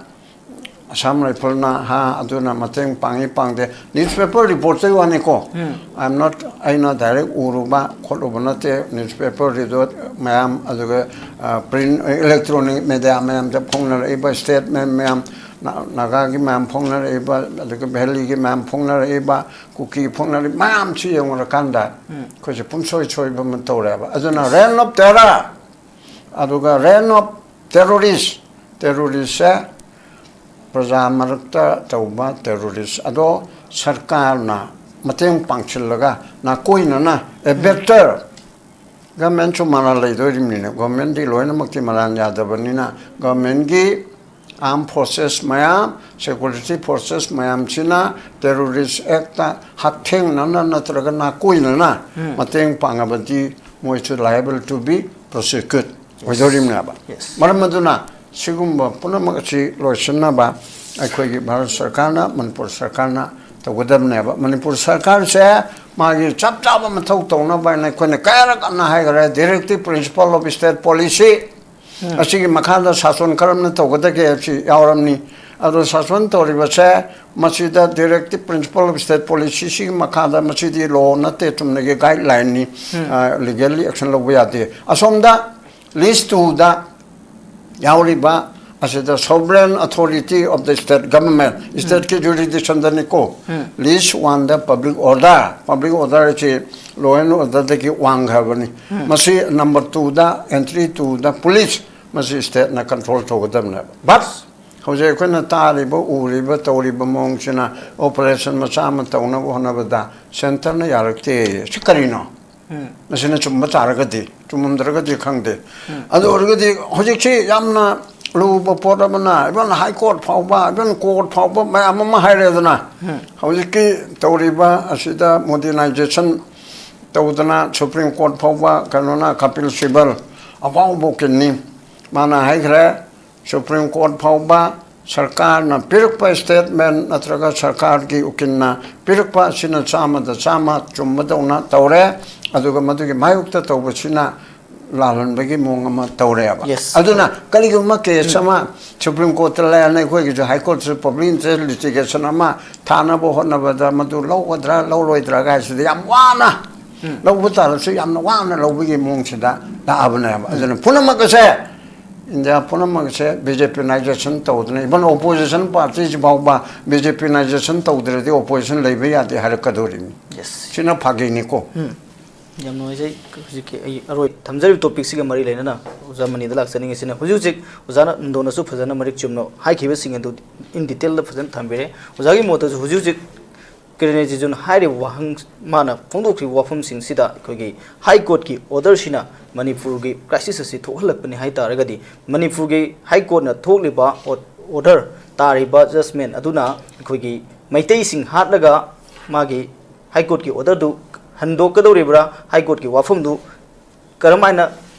ꯑꯁꯥꯝ ꯔꯥꯏꯐꯜꯅ, ꯍꯥ, ꯑꯗꯨꯅ ꯃꯇꯦꯡ ꯄꯥꯡꯉꯤ ꯄꯥꯡꯗꯦ, ꯅ꯭ꯌꯨꯁꯄꯦꯄꯔ ꯔꯤꯄꯣꯔꯠꯇꯩ ꯋꯥꯅꯤꯀꯣ꯫ I am not, ꯑꯩꯅ ꯗꯥꯏꯔꯦꯛ ꯎꯔꯨꯕ ꯈꯣꯠꯂꯨꯕ ꯅꯠꯇꯦ꯫ ꯅ꯭ꯌꯨꯁꯄꯦꯄꯔ ꯔꯤꯄꯣꯔꯠ ꯃꯌꯥꯝ, ꯑꯗꯨꯒ ꯄ꯭ꯔꯤꯟ, ꯏꯂꯦꯛꯇ꯭ꯔꯣꯅꯤꯛ ꯃꯦꯗꯤꯌꯥ ꯃꯌꯥꯝꯗ ꯐꯣꯡꯅꯔꯛꯏꯕ ꯁ꯭ꯇꯦꯠꯃꯦꯟ ꯃꯌꯥꯝ, ꯅꯥꯒꯥꯒꯤ ꯃꯌꯥꯝ ꯐꯣꯡꯅꯔꯛꯏꯕ, ꯑꯗꯨꯒ ꯚꯦꯂꯤꯒꯤ ꯃꯌꯥꯝ ꯐꯣꯡꯅꯔꯛꯏꯕ, ꯀꯨꯀꯤ ꯐꯣꯡꯅꯔꯛꯏꯕ ꯃꯌꯥꯝꯁꯤ ꯌꯦꯡꯉꯨꯔꯀꯥꯟꯗ ꯑꯩꯈꯣꯏꯁꯦ ꯄꯨꯝꯁꯣꯏ ꯁꯣꯏꯕ ꯑꯃ ꯇꯧꯔꯦꯕ꯫ ꯑꯗꯨꯅ ꯔꯦꯟ ꯑꯣꯐ ꯇꯦꯔꯥ, ꯑꯗꯨꯒ ꯔꯦꯟ ꯑꯣꯐ ꯇꯦꯔꯣꯔꯤꯁ, ꯇꯦꯔꯣꯔꯤꯁꯁꯦ ꯄ꯭ꯔꯖꯥ ꯃꯔꯛꯇ ꯇꯧꯕ ꯇꯦꯔꯣꯔꯤꯁ ꯑꯗꯣ ꯁꯔꯀꯥꯔꯅ ꯃꯇꯦꯡ ꯄꯥꯡꯁꯤꯜꯂꯒ ꯅꯥꯀꯣꯏꯅꯅ ꯑꯦ ꯕꯦꯇꯔ, ꯒꯃꯦꯟꯁꯨ ꯃꯔꯥꯜ ꯂꯩꯗꯣꯔꯤꯕꯅꯤꯅ, ꯒꯃꯦꯟꯗꯤ ꯂꯣꯏꯅꯃꯛꯇꯤ ꯃꯔꯥꯜ ꯌꯥꯗꯕꯅꯤꯅ, ꯒꯃꯦꯟꯒꯤ ꯑꯥꯔꯝ ꯐꯣꯔꯁꯦꯁ ꯃꯌꯥꯝ, ꯁꯦꯀꯨꯔꯤꯇꯤ ꯐꯣꯔꯁꯦꯁ ꯃꯌꯥꯝꯁꯤꯅ ꯇꯦꯔꯣꯔꯤꯁ ꯑꯦꯛꯇ ꯍꯛꯊꯦꯡꯅꯅ ꯅꯠꯇ꯭ꯔꯒ ꯅꯥꯀꯣꯏꯅꯅ ꯃꯇꯦꯡ ꯄꯥꯡꯉꯕꯗꯤ ꯃꯣꯏꯁꯨ liable to be prosecute ꯑꯣꯏꯗꯣꯔꯤꯕꯅꯦꯕ꯫ ꯃꯔꯝ ꯑꯗꯨꯅ ꯁꯤꯒꯨꯝꯕ ꯄꯨꯝꯅꯃꯛ ꯑꯁꯤ ꯂꯣꯏꯁꯤꯟꯅꯕ ꯑꯩꯈꯣꯏꯒꯤ ꯚꯥꯔꯠ ꯁꯔꯀꯥꯔꯅ, ꯃꯅꯤꯄꯨꯔ ꯁꯔꯀꯥꯔꯅ ꯇꯧꯒꯗꯕꯅꯦꯕ꯫ ꯃꯅꯤꯄꯨꯔ ꯁꯔꯀꯥꯔꯁꯦ ꯃꯥꯒꯤ ꯆꯞ ꯆꯥꯕ ꯃꯊꯧ ꯇꯧꯅꯕ ꯍꯥꯏꯅ ꯑꯩꯈꯣꯏꯅ ꯀꯌꯥꯔꯛ ꯀꯟꯅ ꯍꯥꯏꯈ꯭ꯔꯦ, Directive Principle of State Policy ꯑꯁꯤꯒꯤ ꯃꯈꯥꯗ ꯁꯥꯁꯣꯟ ꯀꯔꯝꯅ ꯇꯧꯒꯗꯒꯦ ꯍꯥꯏꯕꯁꯤ ꯌꯥꯎꯔꯝꯅꯤ꯫ ꯑꯗꯣ ꯁꯥꯁꯣꯟ ꯇꯧꯔꯤꯕꯁꯦ, ꯃꯁꯤꯗ Directive Principle of State Policy ꯁꯤꯒꯤ ꯃꯈꯥꯗ, ꯃꯁꯤꯗꯤ law ꯅꯠꯇꯦ, ꯆꯨꯝꯅꯒꯤ guideline ꯅꯤ, legally action ꯂꯧꯕ ꯌꯥꯗꯦ꯫ ꯑꯁꯣꯝꯗ list two ꯗ ꯌꯥꯎꯔꯤꯕ ꯑꯁꯤꯗ sovereign authority of the state government, stateꯀꯤ jurisdiction ꯗꯅꯤꯀꯣ꯫ List one the public order, public order ꯑꯁꯤ law and order ꯗꯒꯤ ꯋꯥꯡꯈ꯭ꯔꯕꯅꯤ꯫ ꯃꯁꯤ number two ꯗ, entry two ꯗ police, ꯃꯁꯤ stateꯅ control ꯇꯧꯒꯗꯕꯅꯦꯕ꯫ But ꯍꯧꯖꯤꯛ ꯑꯩꯈꯣꯏꯅ ꯇꯥꯔꯤꯕ, ꯎꯔꯤꯕ, ꯇꯧꯔꯤꯕ ꯃꯑꯣꯡꯁꯤꯅ operation ꯃꯆꯥ ꯑꯃ ꯇꯧꯅꯕ ꯍꯣꯠꯅꯕꯗ centreꯅ ꯌꯥꯔꯛꯇꯦ꯫ ꯁꯤ ꯀꯔꯤꯅꯣ? ꯃꯁꯤꯅ ꯆꯨꯝꯕ ꯇꯥꯔꯒꯗꯤ, ꯆꯨꯝꯃꯝꯗ꯭ꯔꯒꯗꯤ ꯈꯪꯗꯦ꯫ ꯑꯗꯨ ꯑꯣꯏꯔꯒꯗꯤ ꯍꯧꯖꯤꯛꯁꯤ ꯌꯥꯝꯅ ꯂꯨꯕ ꯄꯣꯠ ꯑꯃꯅ, even High Court ꯐꯥꯎꯕ, even court ꯐꯥꯎꯕ ꯃꯌꯥꯝ ꯑꯃ ꯍꯥꯏꯔꯦꯗꯅ꯫ ꯍꯧꯖꯤꯛꯀꯤ ꯇꯧꯔꯤꯕ ꯑꯁꯤꯗ modernization ꯇꯧꯗꯅ Supreme Court ꯐꯥꯎꯕ ꯀꯩꯅꯣꯅ, Kapil Sibal ꯑꯐꯥꯎꯕ ꯎꯀꯤꯜꯅꯤ, ꯃꯥꯅ ꯍꯥꯏꯈ꯭ꯔꯦ, Supreme Court ꯐꯥꯎꯕ ꯁꯔꯀꯥꯔꯅ ꯄꯤꯔꯛꯄ statement ꯅꯠꯇ꯭ꯔꯒ ꯁꯔꯀꯥꯔꯒꯤ ꯎꯀꯤꯜꯅ ꯄꯤꯔꯛꯄ ꯑꯁꯤꯅ ꯆꯥꯝꯃꯗ ꯆꯥꯝꯃ ꯆꯨꯝꯕꯗꯧꯅ ꯇꯧꯔꯦ, ꯑꯗꯨꯒ ꯃꯗꯨꯒꯤ ꯃꯥꯌꯣꯛꯇ ꯇꯧꯕꯁꯤꯅ ꯂꯥꯜꯍꯟꯕꯒꯤ ꯃꯑꯣꯡ ꯑꯃ ꯇꯧꯔꯦꯕ꯫ Yes. ꯑꯗꯨꯅ ꯀꯔꯤꯒꯨꯝꯕ case ꯑꯃ Supreme Courtꯇ ꯂꯩꯔꯅ ꯑꯩꯈꯣꯏꯒꯤꯁꯨ High Courtꯁꯨ public interest litigation ꯑꯃ ꯊꯥꯅꯕ ꯍꯣꯠꯅꯕꯗ ꯃꯗꯨ ꯂꯧꯒꯗ꯭ꯔꯥ ꯂꯧꯔꯣꯏꯗ꯭ꯔꯥ ꯍꯥꯏꯁꯤꯗꯤ ꯌꯥꯝ ꯋꯥꯅ ꯂꯧꯕ ꯇꯥꯔꯁꯨ ꯌꯥꯝꯅ ꯋꯥꯅ ꯂꯧꯕꯒꯤ ꯃꯑꯣꯡꯁꯤꯗ ꯂꯥꯛꯑꯕꯅꯦꯕ꯫ ꯑꯗꯨꯅ ꯄꯨꯝꯅꯃꯛ ꯑꯁꯦ, ꯏꯟꯗꯤꯌꯥ ꯄꯨꯝꯅꯃꯛꯁꯦ BJPꯅꯥꯏꯖꯦꯁꯟ ꯇꯧꯗꯅ, even opposition partyꯁꯤ ꯐꯥꯎꯕ BJPꯅꯥꯏꯖꯦꯁꯟ ꯇꯧꯗ꯭ꯔꯗꯤ opposition ꯂꯩꯕ ꯌꯥꯗꯦ ꯍꯥꯏꯔꯛꯀꯗꯧꯔꯤꯅꯤ꯫ Yes. ꯁꯤꯅ ꯐꯥꯒꯤꯅꯤꯀꯣ꯫ ꯌꯥꯝ ꯅꯨꯡꯉꯥꯏꯖꯩ꯫ ꯍꯧꯖꯤꯛꯀꯤ ꯑꯩ ꯑꯔꯣꯏ ꯊꯝꯖꯔꯤꯕ topicꯁꯤꯒ ꯃꯔꯤ ꯂꯩꯅꯅ ꯑꯣꯖꯥ ꯃꯅꯤꯗ ꯂꯥꯛꯆꯅꯤꯡꯉꯤꯁꯤꯅ, ꯍꯧꯖꯤꯛ ꯍꯧꯖꯤꯛ ꯑꯣꯖꯥꯅ ꯏꯟꯗꯣꯅꯁꯨ ꯐꯖꯅ ꯃꯔꯤꯛ ꯆꯨꯝꯅ ꯍꯥꯏꯈꯤꯕꯁꯤꯡ ꯑꯗꯨ in detailꯗ ꯐꯖꯅ ꯊꯝꯕꯤꯔꯦ꯫ ꯑꯣꯖꯥꯒꯤ ꯃꯣꯠꯇꯁꯨ ꯍꯧꯖꯤꯛ ꯍꯧꯖꯤꯛ ꯀꯤꯔꯦꯟ ꯔꯤꯖꯤꯖꯨꯅ ꯍꯥꯏꯔꯤꯕ ꯋꯥꯍꯪ, ꯃꯥꯅ ꯐꯣꯡꯗꯣꯛꯈ꯭ꯔꯤꯕ ꯋꯥꯐꯝꯁꯤꯡꯁꯤꯗ ꯑꯩꯈꯣꯏꯒꯤ High Courtꯀꯤ orderꯁꯤꯅ ꯃꯅꯤꯄꯨꯔꯒꯤ crisis ꯑꯁꯤ ꯊꯣꯛꯍꯜꯂꯛꯄꯅꯤ ꯍꯥꯏ ꯇꯥꯔꯒꯗꯤ, ꯃꯅꯤꯄꯨꯔꯒꯤ High Courtꯅ ꯊꯣꯛꯂꯤꯕ order, ꯇꯥꯔꯤꯕ judgment ꯑꯗꯨꯅ ꯑꯩꯈꯣꯏꯒꯤ ꯃꯩꯇꯩꯁꯤꯡ ꯍꯥꯠꯂꯒ ꯃꯥꯒꯤ High Courtꯀꯤ orderꯗꯨ ꯍꯟꯗꯣꯛꯀꯗꯧꯔꯤꯕ꯭ꯔꯥ, High Courtꯀꯤ ꯋꯥꯐꯝꯗꯨ ꯀꯔꯝꯍꯥꯏꯅ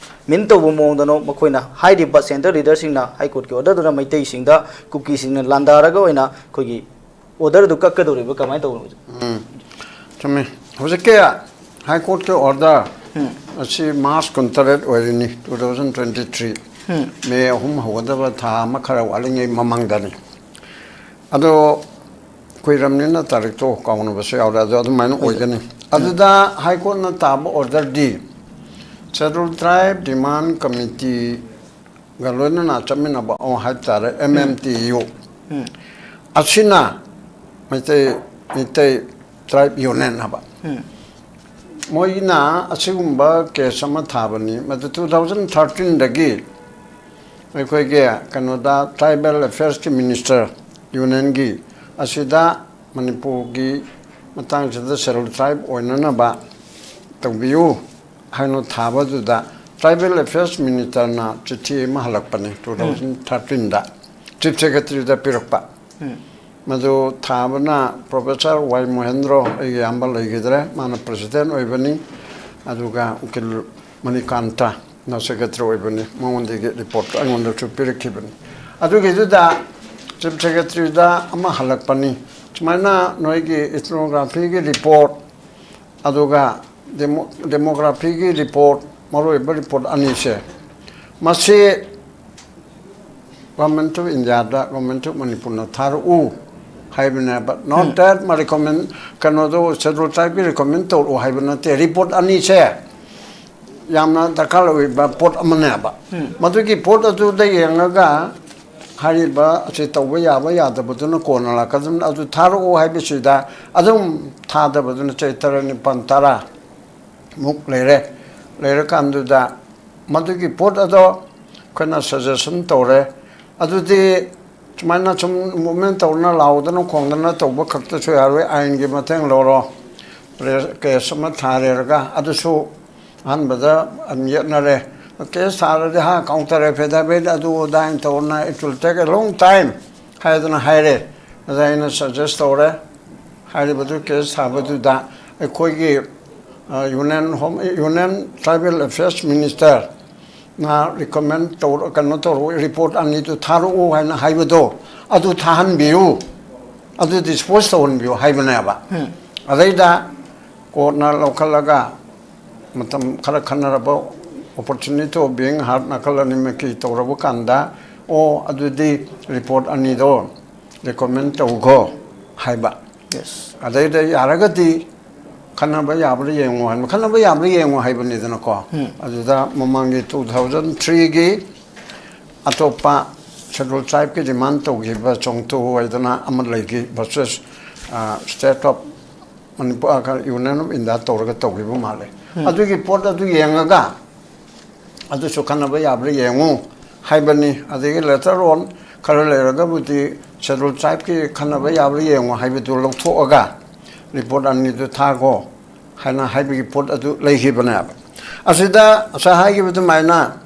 ꯃꯤꯟ ꯇꯧꯕ ꯃꯑꯣꯡꯗꯅꯣ ꯃꯈꯣꯏꯅ ꯍꯥꯏꯔꯤꯕ ꯁꯦꯟꯇ꯭ꯔꯦꯜ ꯂꯤꯗꯔꯁꯤꯡꯅ ꯍꯥꯏ ꯀꯣꯔꯠꯀꯤ ꯑꯣꯔꯗꯔꯗꯨꯅ ꯃꯩꯇꯩꯁꯤꯡꯗ ꯀꯨꯀꯤꯁꯤꯡꯅ ꯂꯥꯟꯗꯥꯔꯒ ꯑꯣꯏꯅ ꯑꯩꯈꯣꯏꯒꯤ ꯑꯣꯔꯗꯔꯗꯨ ꯀꯛꯀꯗꯧꯔꯤꯕ ꯀꯃꯥꯏꯅ ꯇꯧꯕꯅꯣ? ꯎꯝ, ꯆꯨꯝꯃꯤ꯫ ꯍꯧꯖꯤꯛꯀꯤ ꯍꯥꯏ ꯀꯣꯔꯠꯀꯤ ꯑꯣꯔꯗꯔ ꯎꯝ꯫ ꯑꯁꯤ ꯃꯥꯔꯆ ꯀꯨꯟꯇꯔꯦꯠ ꯑꯣꯏꯔꯤꯅꯤ, ꯇꯨ ꯊꯥꯎꯖꯟ ꯇ꯭ꯋꯦꯟꯇꯤ ꯊ꯭ꯔꯤ꯫ ꯎꯝ꯫ ꯃꯦ ꯑꯍꯨꯝ ꯍꯧꯒꯗꯕ ꯊꯥ ꯑꯃ ꯈꯔ ꯋꯥꯠꯂꯤꯉꯩ ꯃꯃꯥꯡꯗꯅꯤ꯫ ꯑꯗꯣ ꯀꯨꯏꯔꯝꯅꯤꯅ ꯇꯥꯔꯤꯛꯇꯣ ꯀꯥꯎꯅꯕꯁꯨ ꯌꯥꯎꯔꯦ, ꯑꯗꯣ ꯑꯗꯨꯃꯥꯏꯅ ꯑꯣꯏꯒꯅꯤ꯫ ꯑꯗꯨꯗ ꯍꯥꯏ ꯀꯣꯔꯠꯅ ꯇꯥꯕ ꯑꯣꯔꯗꯔꯗꯤ ꯁꯦꯗꯨꯜ ꯇ꯭ꯔꯥꯏꯕ ꯗꯤꯃꯥꯟ ꯀꯃꯤꯇꯤꯒ ꯂꯣꯏꯅꯅ ꯆꯠꯃꯤꯟꯅꯕ ꯑꯃ ꯍꯥꯏꯕ ꯇꯥꯔꯦ, ꯑꯦꯝ ꯑꯦꯝ ꯇꯤ ꯌꯨ꯫ ꯎꯝ꯫ ꯑꯁꯤꯅ ꯃꯩꯇꯩ, ꯃꯩꯇꯩ ꯇ꯭ꯔꯥꯏꯕ ꯌꯨꯅꯤꯌꯟ ꯍꯥꯏꯕ꯫ ꯎꯝ꯫ ꯃꯣꯏꯅ ꯑꯁꯤꯒꯨꯝꯕ ꯀꯦꯁ ꯑꯃ ꯊꯥꯕꯅꯤ꯫ ꯃꯗꯨ ꯇꯨ ꯊꯥꯎꯖꯟ ꯊꯥꯔꯇꯤꯟꯗꯒꯤ ꯑꯩꯈꯣꯏꯒꯤ ꯀꯩꯅꯣꯗ ꯇ꯭ꯔꯥꯏꯕꯦꯜ ꯑꯦꯐꯤꯌꯔꯁꯀꯤ ꯃꯤꯅꯤꯁꯇꯔ ꯌꯨꯅꯤꯌꯟꯒꯤ ꯑꯁꯤꯗ ꯃꯅꯤꯄꯨꯔꯒꯤ ꯃꯇꯥꯡꯁꯤꯗ ꯁꯦꯗꯨꯜ ꯇ꯭ꯔꯥꯏꯕ ꯑꯣꯏꯅꯅꯕ ꯇꯧꯕꯤꯌꯨ ꯍꯥꯏꯅ ꯊꯥꯕꯗꯨꯗ ꯇ꯭ꯔꯥꯏꯕꯦꯜ ꯑꯦꯐꯤꯌꯔꯁ ꯃꯤꯅꯤꯁꯇꯔꯅ ꯆꯤꯊꯤ ꯑꯃ ꯍꯜꯂꯛꯄꯅꯤ ꯇꯨ ꯊꯥꯎꯖꯟ ꯊꯥꯔꯇꯤꯟꯗ ꯆꯤꯐ ꯁꯦꯀ꯭ꯔꯦꯇꯔꯤꯗ ꯄꯤꯔꯛꯄ꯫ ꯎꯝ꯫ ꯃꯗꯨ ꯊꯥꯕꯅ ꯄ꯭ꯔꯣꯐꯦꯁꯔ ꯋꯥꯏ ꯃꯣꯍꯦꯟꯗ꯭ꯔꯣ, ꯑꯩꯒꯤ ꯏꯌꯥꯝꯕ ꯂꯩꯈꯤꯗ꯭ꯔꯦ, ꯃꯥꯅ ꯄ꯭ꯔꯦꯁꯤꯗꯦꯟ ꯑꯣꯏꯕꯅꯤ, ꯑꯗꯨꯒ ꯎꯀꯤꯜ ꯃꯅꯤꯀꯥꯟꯇꯅ ꯁꯦꯀ꯭ꯔꯦꯇꯔꯤ ꯑꯣꯏꯕꯅꯤ, ꯃꯉꯣꯟꯗꯒꯤ ꯔꯤꯄꯣꯔꯠ ꯑꯩꯉꯣꯟꯗꯁꯨ ꯄꯤꯔꯛꯈꯤꯕꯅꯤ꯫ ꯑꯗꯨꯒꯤꯗꯨꯗ ꯆꯤꯐ ꯁꯦꯀ꯭ꯔꯦꯇꯔꯤꯗ ꯑꯃ ꯍꯜꯂꯛꯄꯅꯤ, ꯁꯨꯃꯥꯏꯅ ꯅꯣꯏꯒꯤ ꯏꯊꯅꯣꯒ꯭ꯔꯥꯐꯤꯒꯤ ꯔꯤꯄꯣꯔꯠ ꯑꯗꯨꯒ ꯗꯦꯃꯣ-, ꯗꯦꯃꯣꯒ꯭ꯔꯥꯐꯤꯒꯤ ꯔꯤꯄꯣꯔꯠ, ꯃꯔꯨꯑꯣꯏꯕ ꯔꯤꯄꯣꯔꯠ ꯑꯅꯤꯁꯦ, ꯃꯁꯤ ꯒꯣꯔꯃꯦꯟ ꯑꯣꯐ ꯏꯟꯗꯤꯌꯥꯗ, ꯒꯣꯔꯃꯦꯟ ꯑꯣꯐ ꯃꯅꯤꯄꯨꯔꯅ ꯊꯥꯔꯛꯎ ꯍꯥꯏꯕꯅꯦꯕ꯫ ꯅꯣꯠ ꯗꯦꯠ ꯃꯥ ꯔꯤꯀꯣꯃꯦꯟ, ꯀꯩꯅꯣꯗꯣ ꯁꯦꯗꯨꯜ ꯇ꯭ꯔꯥꯏꯕꯀꯤ ꯔꯤꯀꯣꯃꯦꯟ ꯇꯧꯔꯛꯎ ꯍꯥꯏꯕ ꯅꯠꯇꯦ꯫ ꯔꯤꯄꯣꯔꯠ ꯑꯅꯤꯁꯦ ꯌꯥꯝꯅ ꯗꯔꯀꯥꯔ ꯑꯣꯏꯕ ꯄꯣꯠ ꯑꯃꯅꯦꯕ꯫ ꯎꯝ꯫ ꯃꯗꯨꯒꯤ ꯄꯣꯠ ꯑꯗꯨꯗ ꯌꯦꯡꯉꯒ ꯍꯥꯏꯔꯤꯕ ꯑꯁꯤ ꯇꯧꯕ ꯌꯥꯕ ꯌꯥꯗꯕꯗꯨꯅ ꯀꯣꯟꯅ ꯂꯥꯛꯀꯗꯕꯅꯤ꯫ ꯑꯗꯨ ꯊꯥꯔꯛꯎ ꯍꯥꯏꯕꯁꯤꯗ ꯑꯗꯨꯝ ꯊꯥꯗꯕꯗꯨꯅ ꯆꯍꯤ ꯇꯔꯦꯠ ꯅꯤꯄꯥꯜ ꯇꯔꯥ ꯃꯨꯛ ꯂꯩꯔꯦ꯫ ꯂꯩꯔꯀꯥꯟꯗꯨꯗ ꯃꯗꯨꯒꯤ ꯄꯣꯠ ꯑꯗꯣ ꯑꯩꯈꯣꯏꯅ ꯁꯖꯦꯁꯟ ꯇꯧꯔꯦ꯫ ꯑꯗꯨꯗꯤ ꯁꯨꯃꯥꯏꯅ ꯁꯨꯝ ꯃꯨꯞꯃꯦꯟ ꯇꯧꯗꯅ ꯂꯥꯎꯗꯅ ꯈꯣꯡꯗꯅ ꯇꯧꯕ ꯈꯛꯇꯁꯨ ꯌꯥꯔꯣꯏ, ꯑꯥꯏꯟꯒꯤ ꯃꯇꯦꯡ ꯂꯧꯔꯣ꯫ ꯄ꯭ꯔꯦꯁ, ꯀꯦꯁ ꯑꯃ ꯊꯥꯔꯦꯔꯒ ꯑꯗꯨꯁꯨ ꯑꯍꯥꯟꯕꯗ ꯑꯗꯨꯝ ꯌꯦꯠꯅꯔꯦ꯫ ꯀꯦꯁ ꯊꯥꯔꯗꯤ ꯍꯥ ꯀꯥꯎꯟꯇꯔ ꯑꯦꯐꯤꯗꯦꯚꯤꯠ ꯑꯗꯨ ꯑꯗꯥ ꯍꯥꯏꯅ ꯇꯧꯗꯅ it will take a long time ꯍꯥꯏꯗꯅ ꯍꯥꯏꯔꯦ꯫ ꯑꯗ ꯑꯩꯅ ꯁꯖꯦꯁ ꯇꯧꯔꯦ, ꯍꯥꯏꯔꯤꯕꯗꯨ ꯀꯦꯁ ꯊꯥꯕꯗꯨꯗ ꯑꯩꯈꯣꯏꯒꯤ, ꯑ, union home, union tribal affairs minister ꯅ ꯔꯤꯀꯃꯦꯟ ꯇꯧꯔ ꯀꯩꯅꯣ ꯇꯧꯔ ꯔꯤꯄꯣꯔꯠ ꯑꯅꯤꯗꯨ ꯊꯥꯔꯛꯎ ꯍꯥꯏꯅ ꯍꯥꯏꯕꯗꯣ, ꯑꯗꯨ ꯊꯥꯍꯟꯕꯤꯌꯨ, ꯑꯗꯨ ꯗꯤꯁꯄꯣꯖ ꯇꯧꯍꯟꯕꯤꯌꯨ ꯍꯥꯏꯕꯅꯦꯕ꯫ ꯑꯗꯩꯗ ꯀꯣꯔꯠꯅ ꯂꯧꯈꯠꯂꯒ ꯃꯇꯝ ꯈꯔ ꯈꯟꯅꯔꯕ opportunity of being heard ꯅꯥꯀꯜ ꯑꯅꯤꯃꯛꯀꯤ ꯇꯧꯔꯕ ꯀꯥꯟꯗ, ꯑꯣ, ꯑꯗꯨꯗꯤ ꯔꯤꯄꯣꯔꯠ ꯑꯅꯤꯗꯣ ꯔꯤꯀꯃꯦꯟ ꯇꯧꯈꯣ ꯍꯥꯏꯕ꯫ ꯌꯦꯁ꯫ ꯑꯗꯩꯗ ꯌꯥꯔꯒꯗꯤ ꯈꯟꯅꯕ ꯌꯥꯕ꯭ꯔꯥ ꯌꯦꯡꯉꯨ ꯍꯥꯏꯕ, ꯈꯟꯅꯕ ꯌꯥꯕ꯭ꯔꯥ ꯌꯦꯡꯉꯨ ꯍꯥꯏꯕꯅꯤꯗꯅꯀꯣ꯫ ꯑꯗꯨꯗ ꯃꯃꯥꯡꯒꯤ ꯇꯨ ꯊꯥꯎꯖꯟ ꯊ꯭ꯔꯤꯒꯤ ꯑꯇꯣꯞꯄ ꯁꯦꯗꯨꯜ ꯇ꯭ꯔꯥꯏꯕꯀꯤ ꯗꯤꯃꯥꯟ ꯇꯧꯈꯤꯕ ꯆꯣꯡꯇꯨ ꯍꯥꯏꯗꯅ ꯑꯃ ꯂꯩꯈꯤ, versus state of Manipur, union of India ꯇꯧꯔꯒ ꯇꯧꯈꯤꯕ ꯃꯥꯜꯂꯦ꯫ ꯑꯗꯨꯒꯤ ꯄꯣꯠ ꯑꯗꯨ ꯌꯦꯡꯉꯒ ꯑꯗꯨꯁꯨ ꯈꯟꯅꯕ ꯌꯥꯕ꯭ꯔꯥ ꯌꯦꯡꯉꯨ ꯍꯥꯏꯕꯅꯤ꯫ ꯑꯗꯒꯤ later on ꯈꯔ ꯂꯩꯔꯒꯕꯨꯗꯤ ꯁꯦꯗꯨꯜ ꯇ꯭ꯔꯥꯏꯕꯀꯤ ꯈꯟꯅꯕ ꯌꯥꯕ꯭ꯔꯥ ꯌꯦꯡꯉꯨ ꯍꯥꯏꯕꯗꯨ ꯂꯧꯊꯣꯛꯑꯒ ꯔꯤꯄꯣꯔꯠ ꯑꯅꯤꯗꯨ ꯊꯥꯈꯣ ꯍꯥꯏꯅ ꯍꯥꯏꯕꯒꯤ ꯄꯣꯠ ꯑꯗꯨ ꯂꯩꯈꯤꯕꯅꯦꯕ꯫ ꯑꯁꯤꯗ ꯉꯁꯥꯏ ꯍꯥꯏꯈꯤꯕ ꯑꯗꯨꯃꯥꯏꯅ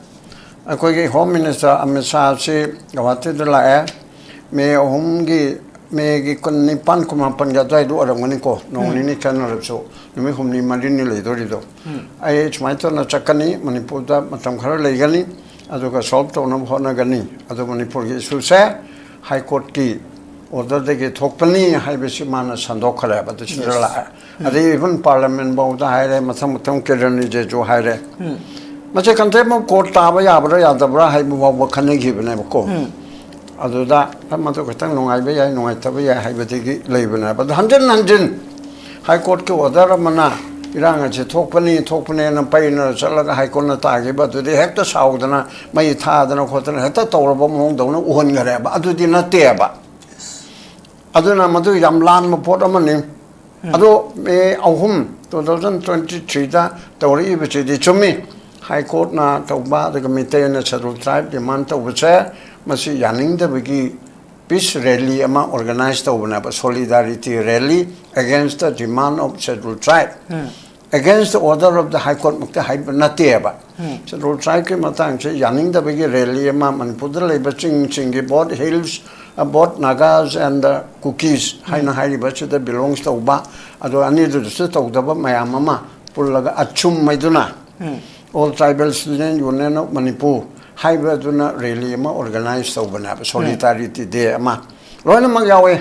ꯑꯩꯈꯣꯏꯒꯤ ꯍꯣꯝ ꯃꯤꯅꯤꯁꯇꯔ ꯑꯃꯤꯠ ꯁꯥꯍꯁꯤ ꯒꯧꯍꯥꯇꯤꯗ ꯂꯥꯛꯑꯦ꯫ ꯃꯦ ꯑꯍꯨꯝꯒꯤ, ꯃꯦꯒꯤ ꯀꯨꯟꯅꯤꯄꯥꯟ, ꯀꯨꯟꯃꯥꯄꯟꯒꯤ ꯑꯗꯨꯋꯥꯏꯗ ꯑꯣꯏꯔꯝꯒꯅꯤꯀꯣ, ꯅꯣꯡ ꯅꯤꯅꯤ ꯈꯦꯠꯅꯔꯕꯁꯨ ꯅꯨꯃꯤꯠ ꯍꯨꯝꯅꯤ ꯃꯔꯤꯅꯤ ꯂꯩꯗꯣꯔꯤꯗꯣ꯫ ꯑꯩ ꯁꯨꯃꯥꯏꯅ ꯇꯧꯅ ꯆꯠꯀꯅꯤ, ꯃꯅꯤꯄꯨꯔꯗ ꯃꯇꯝ ꯈꯔ ꯂꯩꯒꯅꯤ, ꯑꯗꯨꯒ ꯁꯣꯜꯕ ꯇꯧꯅꯕ ꯍꯣꯠꯅꯒꯅꯤ꯫ ꯑꯗꯣ ꯃꯅꯤꯄꯨꯔꯒꯤ ꯏꯁꯨꯁꯦ ꯍꯥꯏ ꯀꯣꯔꯠꯀꯤ ꯑꯣꯔꯗꯔꯗꯒꯤ ꯊꯣꯛꯄꯅꯤ ꯍꯥꯏꯕꯁꯤ ꯃꯥꯅ ꯁꯟꯗꯣꯛꯈ꯭ꯔꯦꯕ꯫ ꯑꯗꯨ ꯁꯤꯗ ꯂꯥꯛꯑꯦ꯫ ꯑꯗꯩ ꯏꯚꯟ ꯄꯥꯔꯂꯤꯌꯥꯃꯦꯟ ꯐꯥꯎꯗ ꯍꯥꯏꯔꯦ, ꯃꯊꯪ ꯃꯊꯪ ꯀꯤꯔꯟ ꯔꯤꯖꯤꯖꯨ ꯍꯥꯏꯔꯦ꯫ ꯃꯁꯤ ꯀꯟꯇꯦꯝ ꯀꯣꯔꯠ ꯇꯥꯕ ꯌꯥꯕ꯭ꯔꯥ ꯌꯥꯗꯕ꯭ꯔꯥ ꯍꯥꯏꯕ ꯐꯥꯎꯕ ꯈꯟꯅꯈꯤꯕꯅꯦꯕꯀꯣ꯫ ꯑꯗꯨꯗ ꯃꯗꯨ ꯈꯤꯇꯪ ꯅꯨꯡꯉꯥꯏꯕ ꯌꯥꯏ, ꯅꯨꯡꯉꯥꯏꯇꯕ ꯌꯥꯏ ꯍꯥꯏꯕꯗꯒꯤ ꯂꯩꯕꯅꯦꯕ꯫ ꯑꯗꯣ ꯍꯟꯖꯤꯟ ꯍꯟꯖꯤꯟ ꯍꯥꯏ ꯀꯣꯔꯠꯀꯤ ꯑꯣꯔꯗꯔ ꯑꯃꯅ ꯏꯔꯥꯡ ꯑꯁꯤ ꯊꯣꯛꯄꯅꯤ, ꯊꯣꯛꯄꯅꯦꯅ ꯄꯩꯅ ꯆꯠꯂꯒ ꯍꯥꯏ ꯀꯣꯔꯠꯅ ꯇꯥꯈꯤꯕ ꯑꯗꯨꯗꯤ ꯍꯦꯛꯇ ꯁꯥꯎꯗꯅ ꯃꯩ ꯊꯥꯗꯅ ꯈꯣꯠꯇꯅ ꯍꯦꯛꯇ ꯇꯧꯔꯕ ꯃꯑꯣꯡꯗꯧꯅ ꯎꯍꯟꯈ꯭ꯔꯦꯕ꯫ ꯑꯗꯨꯗꯤ ꯅꯠꯇꯦꯕ꯫ ꯑꯗꯨꯅ ꯃꯗꯨ ꯌꯥꯝ ꯂꯥꯟꯕ ꯄꯣꯠ ꯑꯃꯅꯤ꯫ ꯑꯗꯣ ꯃꯦ ꯑꯍꯨꯝ, two thousand twenty threeꯗ ꯇꯧꯔꯛꯏꯕꯁꯤꯗꯤ ꯆꯨꯝꯃꯤ꯫ ꯍꯥꯏ ꯀꯣꯔꯠꯅ ꯇꯧꯕ, ꯑꯗꯨꯒ ꯃꯤꯇꯩꯅ ꯁꯦꯗꯨꯜ ꯇ꯭ꯔꯥꯏꯕ ꯗꯤꯃꯥꯟ ꯇꯧꯕꯁꯦ, ꯃꯁꯤ ꯌꯥꯅꯤꯡꯗꯕꯒꯤ ꯄꯤꯁ ꯔꯦꯂꯤ ꯑꯃ ꯑꯣꯔꯒꯅꯥꯏꯖ ꯇꯧꯕꯅꯦꯕ, solidarity rally against the demand of scheduled tribe, against the order of the high court ꯃꯛꯇꯤ ꯍꯥꯏꯕ ꯅꯠꯇꯦꯕ꯫ ꯁꯦꯗꯨꯜ ꯇ꯭ꯔꯥꯏꯕꯀꯤ ꯃꯇꯥꯡꯁꯦ ꯌꯥꯅꯤꯡꯗꯕꯒꯤ ꯔꯦꯂꯤ ꯑꯃ, ꯃꯅꯤꯄꯨꯔꯗ ꯂꯩꯕ ꯆꯤꯡꯁꯤꯡꯒꯤ, both hills, both Nagas and the Kukis ꯍꯥꯏꯅ ꯍꯥꯏꯔꯤꯕꯁꯤꯗ ꯕꯤꯂꯣꯡꯁ ꯇꯧꯕ, ꯑꯗꯣ ꯑꯅꯤꯗꯨꯗꯁꯨ ꯇꯧꯗꯕ ꯃꯌꯥꯝ ꯑꯃ ꯄꯨꯜꯂꯒ ꯑꯆꯨꯝ ꯍꯥꯏꯗꯨꯅ All Tribal Student Union of Manipur ꯍꯥꯏꯕꯗꯨꯅ ꯔꯦꯂꯤ ꯑꯃ ꯑꯣꯔꯒꯅꯥꯏꯖ ꯇꯧꯕꯅꯦꯕ, ꯁꯣꯂꯤꯗꯥꯔꯤꯇꯤ ꯗꯦ ꯑꯃ꯫ ꯂꯣꯏꯅꯃꯛ ꯌꯥꯎꯋꯦ꯫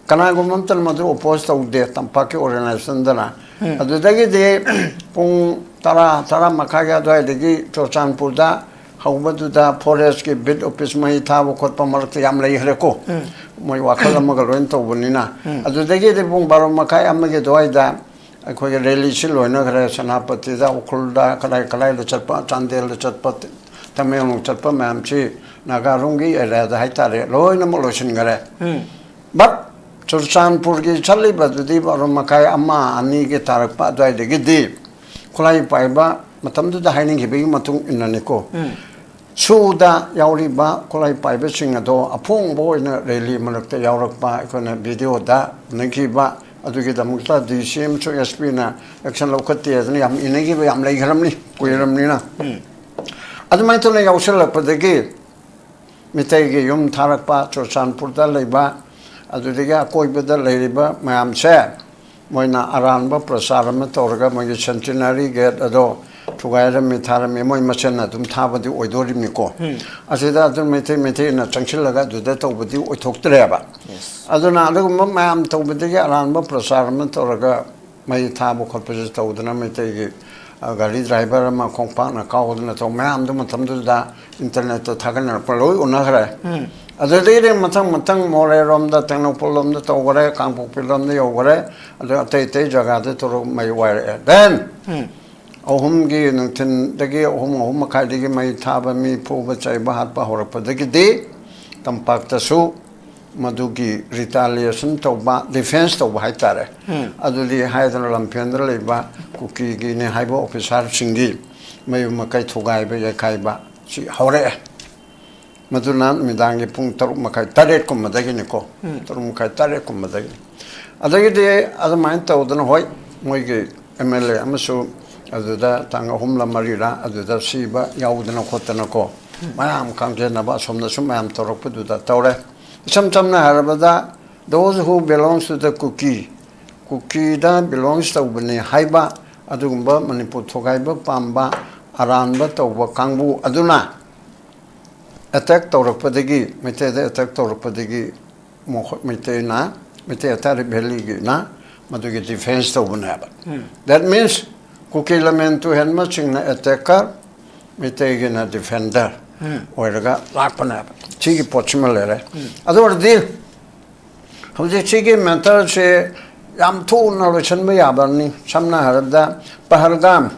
ꯀꯅꯥꯒꯨꯝꯕ ꯑꯃꯇꯅ ꯃꯗꯨ ꯑꯣꯄꯣꯖ ꯇꯧꯗꯦ, ꯇꯝꯄꯥꯛꯀꯤ ꯑꯣꯔꯒꯅꯥꯏꯖꯦꯁꯟꯗꯅ꯫ ꯑꯗꯨꯗꯒꯤꯗꯤ ꯄꯨꯡ ꯇꯔꯥ, ꯇꯔꯥ ꯃꯈꯥꯏꯒꯤ ꯑꯗꯨꯋꯥꯏꯗꯒꯤ ꯆꯨꯔꯆꯥꯟꯄꯨꯔꯗ ꯍꯧꯕꯗꯨꯗ ꯐꯣꯔꯦꯁꯀꯤ ꯕꯤꯠ ꯑꯣꯐꯤꯁ ꯃꯩ ꯊꯥꯕ ꯈꯣꯠꯄ ꯃꯔꯛꯇ ꯌꯥꯝ ꯂꯩꯈ꯭ꯔꯦꯀꯣ꯫ ꯃꯣꯏ ꯋꯥꯈꯜ ꯑꯃꯒ ꯂꯣꯏꯅ ꯇꯧꯕꯅꯤꯅ꯫ ꯑꯗꯨꯗꯒꯤꯗꯤ ꯄꯨꯡ ꯕꯥꯔꯣ ꯃꯈꯥꯏ, ꯑꯃꯒꯤ ꯑꯗꯨꯋꯥꯏꯗ ꯑꯩꯈꯣꯏꯒꯤ ꯔꯦꯂꯤꯁꯤ ꯂꯣꯏꯅꯈ꯭ꯔꯦ꯫ ꯁꯦꯅꯥꯄꯇꯤꯗ, ꯎꯈ꯭ꯔꯨꯜꯗ, ꯀꯗꯥꯏ ꯀꯗꯥꯏꯗ ꯆꯠꯄ, ꯆꯥꯟꯗꯦꯜꯗ ꯆꯠꯄ, ꯇꯃꯦꯡꯂꯣꯡ ꯆꯠꯄ ꯃꯌꯥꯝꯁꯤ ꯅꯥꯒꯥꯔꯣꯝꯒꯤ ꯑꯦꯔꯤꯌꯥꯗ ꯍꯥꯏꯇꯥꯔꯦ, ꯂꯣꯏꯅꯃꯛ ꯂꯣꯏꯁꯤꯟꯈꯔꯦ꯫ ꯕꯠ ꯆꯨꯔꯆꯥꯟꯄꯨꯔꯒꯤ ꯆꯠꯂꯤꯕꯗꯨꯗꯤ ꯕꯥꯔꯣ ꯃꯈꯥꯏ, ꯑꯃ, ꯑꯅꯤꯒꯤ ꯇꯥꯔꯛꯄ ꯑꯗꯨꯋꯥꯏꯗꯒꯤꯗꯤ ꯈꯨꯠꯂꯥꯏ ꯄꯥꯏꯕ ꯃꯇꯝꯗꯨꯗ ꯍꯥꯏꯅꯈꯤꯕꯒꯤ ꯃꯇꯨꯡ ꯏꯟꯅꯅꯤꯀꯣ꯫ ꯁꯨꯗ ꯌꯥꯎꯔꯤꯕ ꯈꯨꯠꯂꯥꯏ ꯄꯥꯏꯕꯁꯤꯡ ꯑꯗꯣ ꯑꯐꯣꯡꯕ ꯑꯣꯏꯅ ꯔꯦꯂꯤ ꯃꯔꯛꯇ ꯌꯥꯎꯔꯛꯄ ꯑꯩꯈꯣꯏꯅ ꯚꯤꯗꯤꯑꯣꯗ ꯎꯅꯈꯤꯕ꯫ ꯑꯗꯨꯒꯤꯗꯃꯛꯇ ꯗꯤ ꯁꯤ ꯑꯃꯁꯨ ꯑꯦꯁ ꯄꯤꯅ ꯑꯦꯛꯁꯟ ꯂꯧꯈꯠꯇꯦ ꯍꯥꯏꯗꯅ ꯌꯥꯝ ꯏꯅꯈꯤꯕ ꯌꯥꯝ ꯂꯩꯈ꯭ꯔꯕꯅꯤ, ꯀꯨꯏꯔꯕꯅꯤꯅ꯫ ꯑꯗꯨꯃꯥꯏꯅ ꯇꯧꯅ ꯌꯥꯎꯁꯜꯂꯛꯄꯗꯒꯤ ꯃꯤꯇꯩꯒꯤ ꯌꯨꯝ ꯊꯥꯔꯛꯄ ꯆꯨꯔꯆꯥꯟꯄꯨꯔꯗ ꯂꯩꯕ, ꯑꯗꯨꯗꯒꯤ ꯑꯀꯣꯏꯕꯗ ꯂꯩꯔꯤꯕ ꯃꯌꯥꯝꯁꯦ ꯃꯣꯏꯅ ꯑꯔꯥꯟꯕ ꯄ꯭ꯔꯆꯥꯔ ꯑꯃ ꯇꯧꯔꯒ ꯃꯣꯏꯒꯤ ꯁꯦꯟꯇꯤꯅꯔꯤ ꯒꯦꯠ ꯑꯗꯣ ꯊꯨꯒꯥꯏꯔꯝꯃꯤ, ꯊꯥꯔꯝꯃꯤ, ꯃꯣꯏ ꯃꯁꯦꯟꯅ ꯑꯗꯨꯝ ꯊꯥꯕꯗꯤ ꯑꯣꯏꯗꯣꯔꯤꯕꯅꯤꯀꯣ꯫ ꯑꯁꯤꯗ ꯑꯗꯨꯝ ꯃꯩꯇꯩ ꯃꯩꯇꯩꯅ ꯆꯪꯁꯤꯜꯂꯒ ꯑꯗꯨꯗ ꯇꯧꯕꯗꯤ ꯑꯣꯏꯊꯣꯛꯇ꯭ꯔꯦꯕ꯫ ꯑꯗꯨꯅ ꯑꯗꯨꯒꯨꯝꯕ ꯃꯌꯥꯝ ꯇꯧꯕꯗꯒꯤ ꯑꯔꯥꯟꯕ ꯄ꯭ꯔꯆꯥꯔ ꯑꯃ ꯇꯧꯔꯒ ꯃꯩ ꯊꯥꯕ ꯈꯣꯠꯄꯁꯦ ꯇꯧꯗꯅ ꯃꯩꯇꯩꯒꯤ, ꯑ, ꯒꯥꯔꯤ ꯗ꯭ꯔꯥꯏꯚꯔ ꯑꯃ ꯈꯣꯡꯄꯥꯛꯅ ꯀꯥꯎꯗꯅ ꯇꯧ ꯃꯌꯥꯝꯗꯨ ꯃꯇꯝꯗꯨꯗ ꯏꯟꯇꯔꯅꯦꯠꯇ ꯊꯥꯒꯠꯅꯔꯛꯄ ꯂꯣꯏ ꯎꯅꯈ꯭ꯔꯦ꯫ ꯑꯗꯨꯗꯒꯤꯗꯤ ꯃꯊꯪ ꯃꯊꯪ ꯃꯣꯔꯦꯔꯣꯝꯗ, ꯇꯦꯡꯅꯧꯄꯜ ꯂꯣꯝꯗ ꯇꯧꯈꯔꯦ, ꯀꯥꯡꯄꯣꯛꯄꯤ ꯂꯣꯝꯗ ꯌꯧꯈꯔꯦ, ꯑꯗꯨ ꯑꯇꯩ ꯑꯇꯩ ꯖꯒꯥꯗ ꯇꯧꯔꯒ ꯃꯩ ꯋꯥꯏꯔꯛꯑꯦ꯫ Then ꯑꯍꯨꯝꯒꯤ ꯅꯨꯡꯊꯤꯟꯗꯒꯤ ꯑꯍꯨꯝ, ꯑꯍꯨꯝ ꯃꯈꯥꯏꯗꯒꯤ ꯃꯩ ꯊꯥꯕ, ꯃꯤ ꯐꯨꯕ ꯆꯩꯕ ꯍꯥꯠꯄ ꯍꯧꯔꯛꯄꯗꯒꯤꯗꯤ ꯇꯝꯄꯥꯛꯇꯁꯨ ꯃꯗꯨꯒꯤ ꯔꯤꯇꯥꯂꯤꯌꯦꯁꯟ ꯇꯧꯕ, ꯗꯤꯐꯦꯟꯁ ꯇꯧꯕ ꯍꯥꯏꯇꯥꯔꯦ꯫ ꯑꯗꯨꯗꯤ ꯍꯥꯏꯗꯅ ꯂꯝꯐꯦꯟꯗ ꯂꯩꯕ ꯀꯨꯀꯤꯒꯤꯅꯤ ꯍꯥꯏꯕ ꯑꯣꯐꯤꯁꯥꯔꯁꯤꯡꯒꯤ ꯃꯌꯨꯝ ꯃꯀꯩ ꯊꯨꯒꯥꯏꯕ ꯌꯩꯈꯥꯏꯕ ꯁꯤ ꯍꯧꯔꯛꯑꯦ꯫ ꯃꯗꯨꯅ ꯅꯨꯃꯤꯗꯥꯡꯒꯤ ꯄꯨꯡ ꯇꯔꯨꯛ ꯃꯈꯥꯏ, ꯇꯔꯦꯠ ꯀꯨꯝꯕꯗꯒꯤꯅꯤꯀꯣ꯫ ꯇꯔꯨꯛ ꯃꯈꯥꯏ, ꯇꯔꯦꯠ ꯀꯨꯝꯕꯗꯒꯤ꯫ ꯑꯗꯒꯤꯗꯤ ꯑꯗꯨꯃꯥꯏꯅ ꯇꯧꯗꯅ, ꯍꯣꯏ, ꯃꯣꯏꯒꯤ ꯑꯦꯝ ꯑꯦꯜ ꯑꯦ ꯑꯃꯁꯨ ꯑꯗꯨꯗ ꯇꯥꯡ ꯑꯍꯨꯝꯂ ꯃꯔꯤꯔ ꯑꯗꯨꯗ ꯁꯤꯕ ꯌꯥꯎꯗꯅ ꯈꯣꯠꯇꯅꯀꯣ, ꯃꯌꯥꯝ ꯀꯥꯡꯖꯦꯟꯅꯕ ꯑꯁꯣꯝꯗꯁꯨ ꯃꯌꯥꯝ ꯇꯧꯔꯛꯄꯗꯨꯗ ꯇꯧꯔꯦ꯫ ꯏꯁꯝ ꯁꯝꯅ ꯍꯥꯏꯔꯕꯗ, those who belongs to the Kuki, ꯀꯨꯀꯤꯗ ꯕꯤꯂꯣꯡꯁ ꯇꯧꯕꯅꯤ ꯍꯥꯏꯕ ꯑꯗꯨꯒꯨꯝꯕ ꯃꯅꯤꯄꯨꯔ ꯊꯨꯒꯥꯏꯕ ꯄꯥꯝꯕ ꯑꯔꯥꯟꯕ ꯇꯧꯕ ꯀꯥꯡꯕꯨ ꯑꯗꯨꯅ ꯑꯦꯇꯦꯛ ꯇꯧꯔꯛꯄꯗꯒꯤ, ꯃꯩꯇꯩꯗ ꯑꯦꯇꯦꯛ ꯇꯧꯔꯛꯄꯗꯒꯤ ꯃꯈꯣꯏ ꯃꯩꯇꯩꯅ, ꯃꯩꯇꯩ ꯑꯇꯥꯔꯤ ꯚꯦꯂꯤꯒꯤꯅ ꯃꯗꯨꯒꯤ ꯗꯤꯐꯦꯟꯁ ꯇꯧꯕꯅꯦꯕ꯫ That means ꯀꯨꯀꯤ ꯂꯃꯦꯟ ꯇꯨꯍꯦꯟꯕꯁꯤꯡꯅ ꯑꯦꯇꯦꯀꯔ, ꯃꯩꯇꯩꯒꯤꯅ ꯗꯤꯐꯦꯟꯗꯔ ꯑꯣꯏꯔꯒ ꯂꯥꯛꯄꯅꯦꯕ꯫ ꯁꯤꯒꯤ ꯄꯣꯠꯁꯤꯃ ꯂꯩꯔꯦ꯫ ꯑꯗꯨ ꯑꯣꯏꯔꯗꯤ ꯍꯧꯖꯤꯛ ꯁꯤꯒꯤ ꯃꯦꯇꯔꯁꯦ ꯌꯥꯝ ꯊꯨꯅ ꯂꯣꯏꯁꯤꯟꯕ ꯌꯥꯕꯅꯤ꯫ ꯁꯝꯅ ꯍꯥꯏꯔꯕꯗ ꯄꯍꯜꯒꯥꯝ,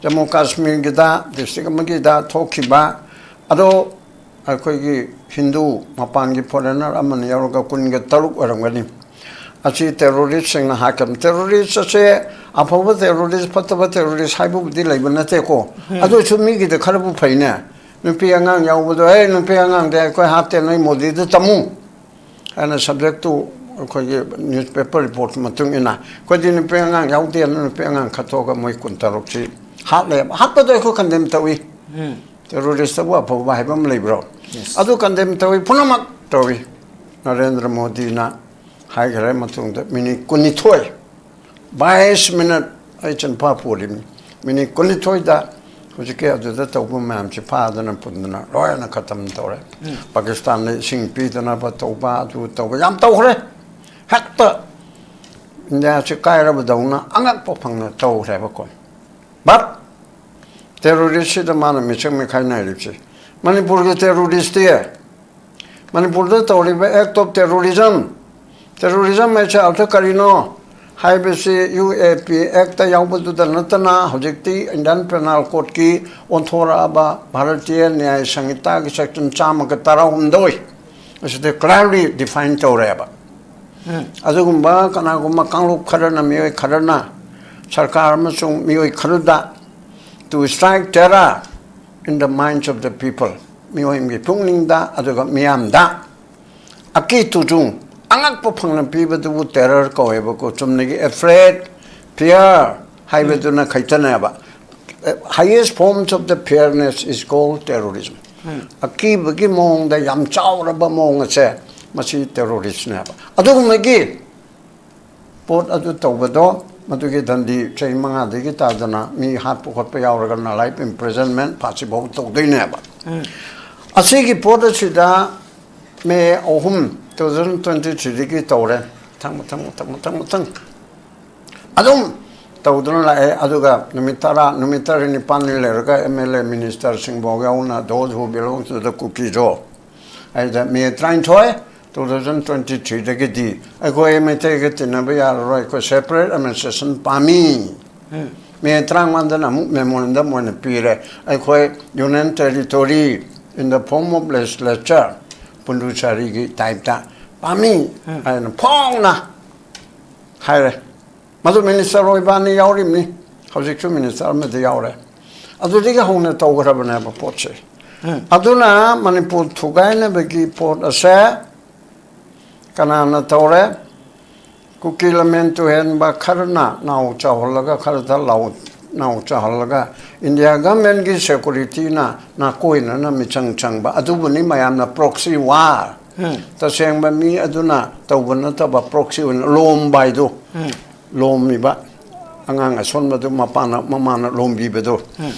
ꯖꯝꯃꯨ ꯀꯥꯁꯃꯤꯔꯒꯤꯗ, ꯗꯤꯁꯇ꯭ꯔꯤꯛ ꯑꯃꯒꯤꯗ ꯊꯣꯛꯈꯤꯕ, ꯑꯗꯣ ꯑꯩꯈꯣꯏꯒꯤ ꯍꯤꯟꯗꯨ ꯃꯄꯥꯟꯒꯤ ꯐꯣꯔꯦꯅꯔ ꯑꯃꯅ ꯌꯥꯎꯔꯒ ꯀꯨꯟꯒ ꯇꯔꯨꯛ ꯑꯣꯏꯔꯝꯒꯅꯤ꯫ ꯑꯁꯤ ꯇꯦꯔꯣꯔꯤꯁꯁꯤꯡꯅ ꯍꯥꯠꯈꯤꯕꯅꯤ꯫ ꯇꯦꯔꯣꯔꯤꯁ ꯑꯁꯦ ꯑꯐꯕ ꯇꯦꯔꯣꯔꯤꯁ, ꯐꯠꯇꯕ ꯇꯦꯔꯣꯔꯤꯁ ꯍꯥꯏꯕꯕꯨꯗꯤ ꯂꯩꯕ ꯅꯠꯇꯦꯀꯣ꯫ ꯑꯗꯨ ꯑꯣꯏꯁꯨ ꯃꯤꯒꯤꯗꯤ ꯈꯔꯕꯨ ꯐꯩꯅꯦ꯫ ꯅꯨꯄꯤ ꯑꯉꯥꯡ ꯌꯥꯎꯕꯗꯣ, "ꯑꯦ, ꯅꯨꯄꯤ ꯑꯉꯥꯡꯗꯤ ꯑꯩꯈꯣꯏ ꯍꯥꯠꯇꯦ, ꯅꯣꯏ ꯃꯣꯗꯤꯗ ꯇꯝꯃꯨ" ꯍꯥꯏꯅ ꯁꯕꯖꯦꯛꯇꯨ ꯑꯩꯈꯣꯏꯒꯤ ꯅ꯭ꯌꯨꯁꯄꯦꯄꯔ ꯔꯤꯄꯣꯔꯠꯀꯤ ꯃꯇꯨꯡ ꯏꯟꯅ, ꯑꯩꯈꯣꯏꯗꯤ ꯅꯨꯄꯤ ꯑꯉꯥꯡ ꯌꯥꯎꯗꯦꯅ ꯅꯨꯄꯤ ꯑꯉꯥꯡ ꯈꯠꯇꯣꯛꯑꯒ ꯃꯣꯏ ꯀꯨꯟꯇꯔꯨꯛꯁꯤ ꯍꯥꯠꯂꯦꯕ꯫ ꯍꯥꯠꯄꯗꯣ ꯑꯩꯈꯣꯏ ꯀꯟꯗꯦꯝ ꯇꯧꯏ꯫ ꯇꯦꯔꯣꯔꯤꯁꯇꯕꯨ ꯑꯐꯕ ꯍꯥꯏꯕ ꯑꯃ ꯂꯩꯕ꯭ꯔꯣ? ꯑꯗꯨ ꯀꯟꯗꯦꯝ ꯇꯧꯏ, ꯄꯨꯝꯅꯃꯛ ꯇꯧꯏ꯫ ꯅꯔꯦꯟꯗ꯭ꯔ ꯃꯣꯗꯤꯅ ꯍꯥꯏꯈ꯭ꯔꯦ ꯃꯇꯨꯡꯗ ꯃꯤꯅꯤꯠ ꯀꯨꯟꯅꯤꯊꯣꯏ, ꯕꯥꯏꯁ ꯃꯤꯅꯠ ꯑꯩ ꯆꯤꯟꯐꯥ ꯄꯨꯔꯤꯕꯅꯤ꯫ ꯃꯤꯅꯤꯠ ꯀꯨꯟꯅꯤꯊꯣꯏꯗ ꯍꯧꯖꯤꯛꯀꯤ ꯑꯗꯨꯗ ꯇꯧꯕ ꯃꯌꯥꯝꯁꯤ ꯐꯥꯗꯅ ꯄꯨꯟꯗꯅ ꯂꯣꯏꯅ ꯈꯇꯝ ꯇꯧꯔꯦ꯫ ꯄꯥꯀꯤꯁꯇꯥꯟꯗ ꯏꯁꯤꯡ ꯄꯤꯗꯅꯕ ꯇꯧꯕ, ꯑꯗꯨ ꯇꯧꯕ ꯌꯥꯝ ꯇꯧꯈ꯭ꯔꯦ꯫ ꯍꯦꯛꯇ ꯏꯟꯗꯤꯌꯥꯁꯤ ꯀꯥꯏꯔꯕꯗꯧꯅ ꯑꯉꯛꯄ ꯐꯪꯅ ꯇꯧꯈ꯭ꯔꯦꯕꯀꯣ꯫ But ꯇꯦꯔꯣꯔꯤꯁꯁꯤꯗ ꯃꯥꯅ ꯃꯤꯆꯪ ꯃꯤꯈꯥꯏ ꯅꯥꯏꯔꯤꯕꯁꯤ꯫ ꯃꯅꯤꯄꯨꯔꯒꯤ ꯇꯦꯔꯣꯔꯤꯁꯇꯤ, ꯃꯅꯤꯄꯨꯔꯗ ꯇꯧꯔꯤꯕ act of terrorism, terrorism ꯍꯥꯏꯁꯦ ꯑꯥꯔꯊ ꯀꯔꯤꯅꯣ ꯍꯥꯏꯕꯁꯤ ꯌꯨ ꯑꯦ ꯄꯤ ꯑꯦꯛꯇ ꯌꯥꯎꯕꯗꯨꯗ ꯅꯠꯇꯅ ꯍꯧꯖꯤꯛꯇꯤ ꯏꯟꯗꯤꯌꯟ ꯄꯦꯅꯥꯜ ꯀꯣꯗꯀꯤ ꯑꯣꯟꯊꯣꯔꯛꯑꯕ ꯚꯥꯔꯇꯤꯌ ꯅ꯭ꯌꯥꯌ ꯁꯪꯍꯤꯇꯥꯒꯤ section ꯆꯥꯝꯃꯒ ꯇꯔꯥꯍꯨꯝꯗꯣꯏ ꯑꯁꯤꯗ clearly define ꯇꯧꯔꯦꯕ꯫ ꯑꯗꯨꯒꯨꯝꯕ ꯀꯅꯥꯒꯨꯝꯕ ꯀꯥꯡꯂꯨꯞ ꯈꯔꯅ, ꯃꯤꯑꯣꯏ ꯈꯔꯅ ꯁꯔꯀꯥꯔ ꯑꯃꯁꯨꯡ ꯃꯤꯑꯣꯏ ꯈꯔꯗ to strike terror in the minds of the people, ꯃꯤꯑꯣꯏ ꯑꯃꯒꯤ ꯄꯨꯛꯅꯤꯡꯗ ꯑꯗꯨꯒ ꯃꯤꯌꯥꯝꯗ ꯑꯀꯤ ꯇꯨꯖꯨꯡ ꯑꯉꯛꯄ ꯐꯪꯅ ꯄꯤꯕꯗꯨꯕꯨ terror ꯀꯧꯋꯦꯕꯀꯣ꯫ ꯆꯨꯝꯅꯒꯤ afraid, fear ꯍꯥꯏꯕꯗꯨꯅ ꯈꯛꯇꯅꯦꯕ꯫ Highest forms of the fearness is called terrorism. ꯑꯀꯤꯕꯒꯤ ꯃꯑꯣꯡꯗ ꯌꯥꯝ ꯆꯥꯎꯔꯕ ꯃꯑꯣꯡ ꯑꯁꯦ ꯃꯁꯤ terroristꯅꯦꯕ꯫ ꯑꯗꯨꯒꯨꯝꯕꯒꯤ ꯄꯣꯠ ꯑꯗꯨ ꯇꯧꯕꯗꯣ ꯃꯗꯨꯒꯤ ꯗꯟꯗꯤ ꯆꯍꯤ ꯃꯉꯥꯗꯒꯤ ꯇꯥꯗꯅ ꯃꯤ ꯍꯥꯠꯄ ꯈꯣꯠꯄ ꯌꯥꯎꯔꯒꯅ life imprisonment, ꯐꯥꯁꯤꯐꯥꯎ ꯇꯧꯗꯣꯏꯅꯦꯕ꯫ ꯑꯁꯤꯒꯤ ꯄꯣꯠ ꯑꯁꯤꯗ ꯃꯦ ꯑꯍꯨꯝ, two thousand twenty threeꯗꯒꯤ ꯇꯧꯔꯦ꯫ ꯃꯊꯪ, ꯃꯊꯪ, ꯃꯊꯪ, ꯃꯊꯪ, ꯃꯊꯪ ꯑꯗꯨꯝ ꯇꯧꯗꯨꯅ ꯂꯥꯛꯑꯦ꯫ ꯑꯗꯨꯒ ꯅꯨꯃꯤꯠ ꯇꯔꯥ, ꯅꯨꯃꯤꯠ ꯇꯔꯦꯠ ꯅꯤꯄꯥꯜꯅꯤ ꯂꯩꯔꯒ M L A ministerꯁꯤꯡꯐꯥꯎ ꯌꯥꯎꯅ, those who belong to the Kuki-Zo, ꯑꯩꯗ ꯃꯦ ꯇꯔꯥꯅꯤꯊꯣꯏ, two thousand twenty threeꯗꯒꯤꯗꯤ ꯑꯩꯈꯣꯏ ꯃꯩꯇꯩꯒ ꯇꯤꯟꯅꯕ ꯌꯥꯔꯔꯣꯏ, ꯑꯩꯈꯣꯏ separate administration ꯄꯥꯝꯃꯤ꯫ ꯃꯦ ꯇꯔꯥꯃꯉꯥꯗꯅ ꯑꯃꯨꯛ memorandum ꯑꯣꯏꯅ ꯄꯤꯔꯦ, ꯑꯩꯈꯣꯏ Union Territory in the form of legislature, ꯄꯨꯟꯗꯨꯆꯥꯔꯤꯒꯤ typeꯇ ꯄꯥꯝꯃꯤ ꯍꯥꯏꯅ ꯐꯣꯡꯅ ꯍꯥꯏꯔꯦ꯫ ꯃꯗꯨ minister ꯑꯣꯏꯕ ꯑꯅꯤ ꯌꯥꯎꯔꯤꯕꯅꯤ, ꯍꯧꯖꯤꯛꯁꯨ minister ꯑꯃꯗꯤ ꯌꯥꯎꯔꯦ꯫ ꯑꯗꯨꯗꯒꯤ ꯍꯧꯅ ꯇꯧꯈ꯭ꯔꯕꯅꯦꯕ ꯄꯣꯠꯁꯦ꯫ ꯑꯗꯨꯅ ꯃꯅꯤꯄꯨꯔ ꯊꯨꯒꯥꯏꯅꯕꯒꯤ ꯄꯣꯠ ꯑꯁꯦ ꯀꯅꯥꯅ ꯇꯧꯔꯦ? ꯀꯨꯀꯤ ꯂꯝꯍꯦꯟ ꯇꯨꯍꯦꯟꯕ ꯈꯔꯅ ꯅꯥꯎ ꯆꯥꯎꯍꯜꯂꯒ, ꯈꯔꯗ ꯂꯥꯎ-, ꯅꯥꯎ ꯆꯥꯎꯍꯜꯂꯒ, India governmentꯀꯤ securityꯅ ꯅꯥꯀꯣꯏꯅꯅ ꯃꯤꯆꯪ ꯆꯪꯕ, ꯑꯗꯨꯕꯨꯅꯤ ꯃꯌꯥꯝꯅ proxy war꯫ ꯇꯁꯦꯡꯕ ꯃꯤ ꯑꯗꯨꯅ ꯇꯧꯕ ꯅꯠꯇꯕ proxy ꯑꯣꯏꯅ ꯂꯣꯝꯕ ꯍꯥꯏꯗꯨ, ꯂꯣꯝꯃꯤꯕ ꯑꯉꯥꯡ ꯑꯁꯣꯟꯕꯗꯨ ꯃꯄꯥꯅ, ꯃꯃꯥꯅ ꯂꯣꯝꯕꯤꯕꯗꯨ,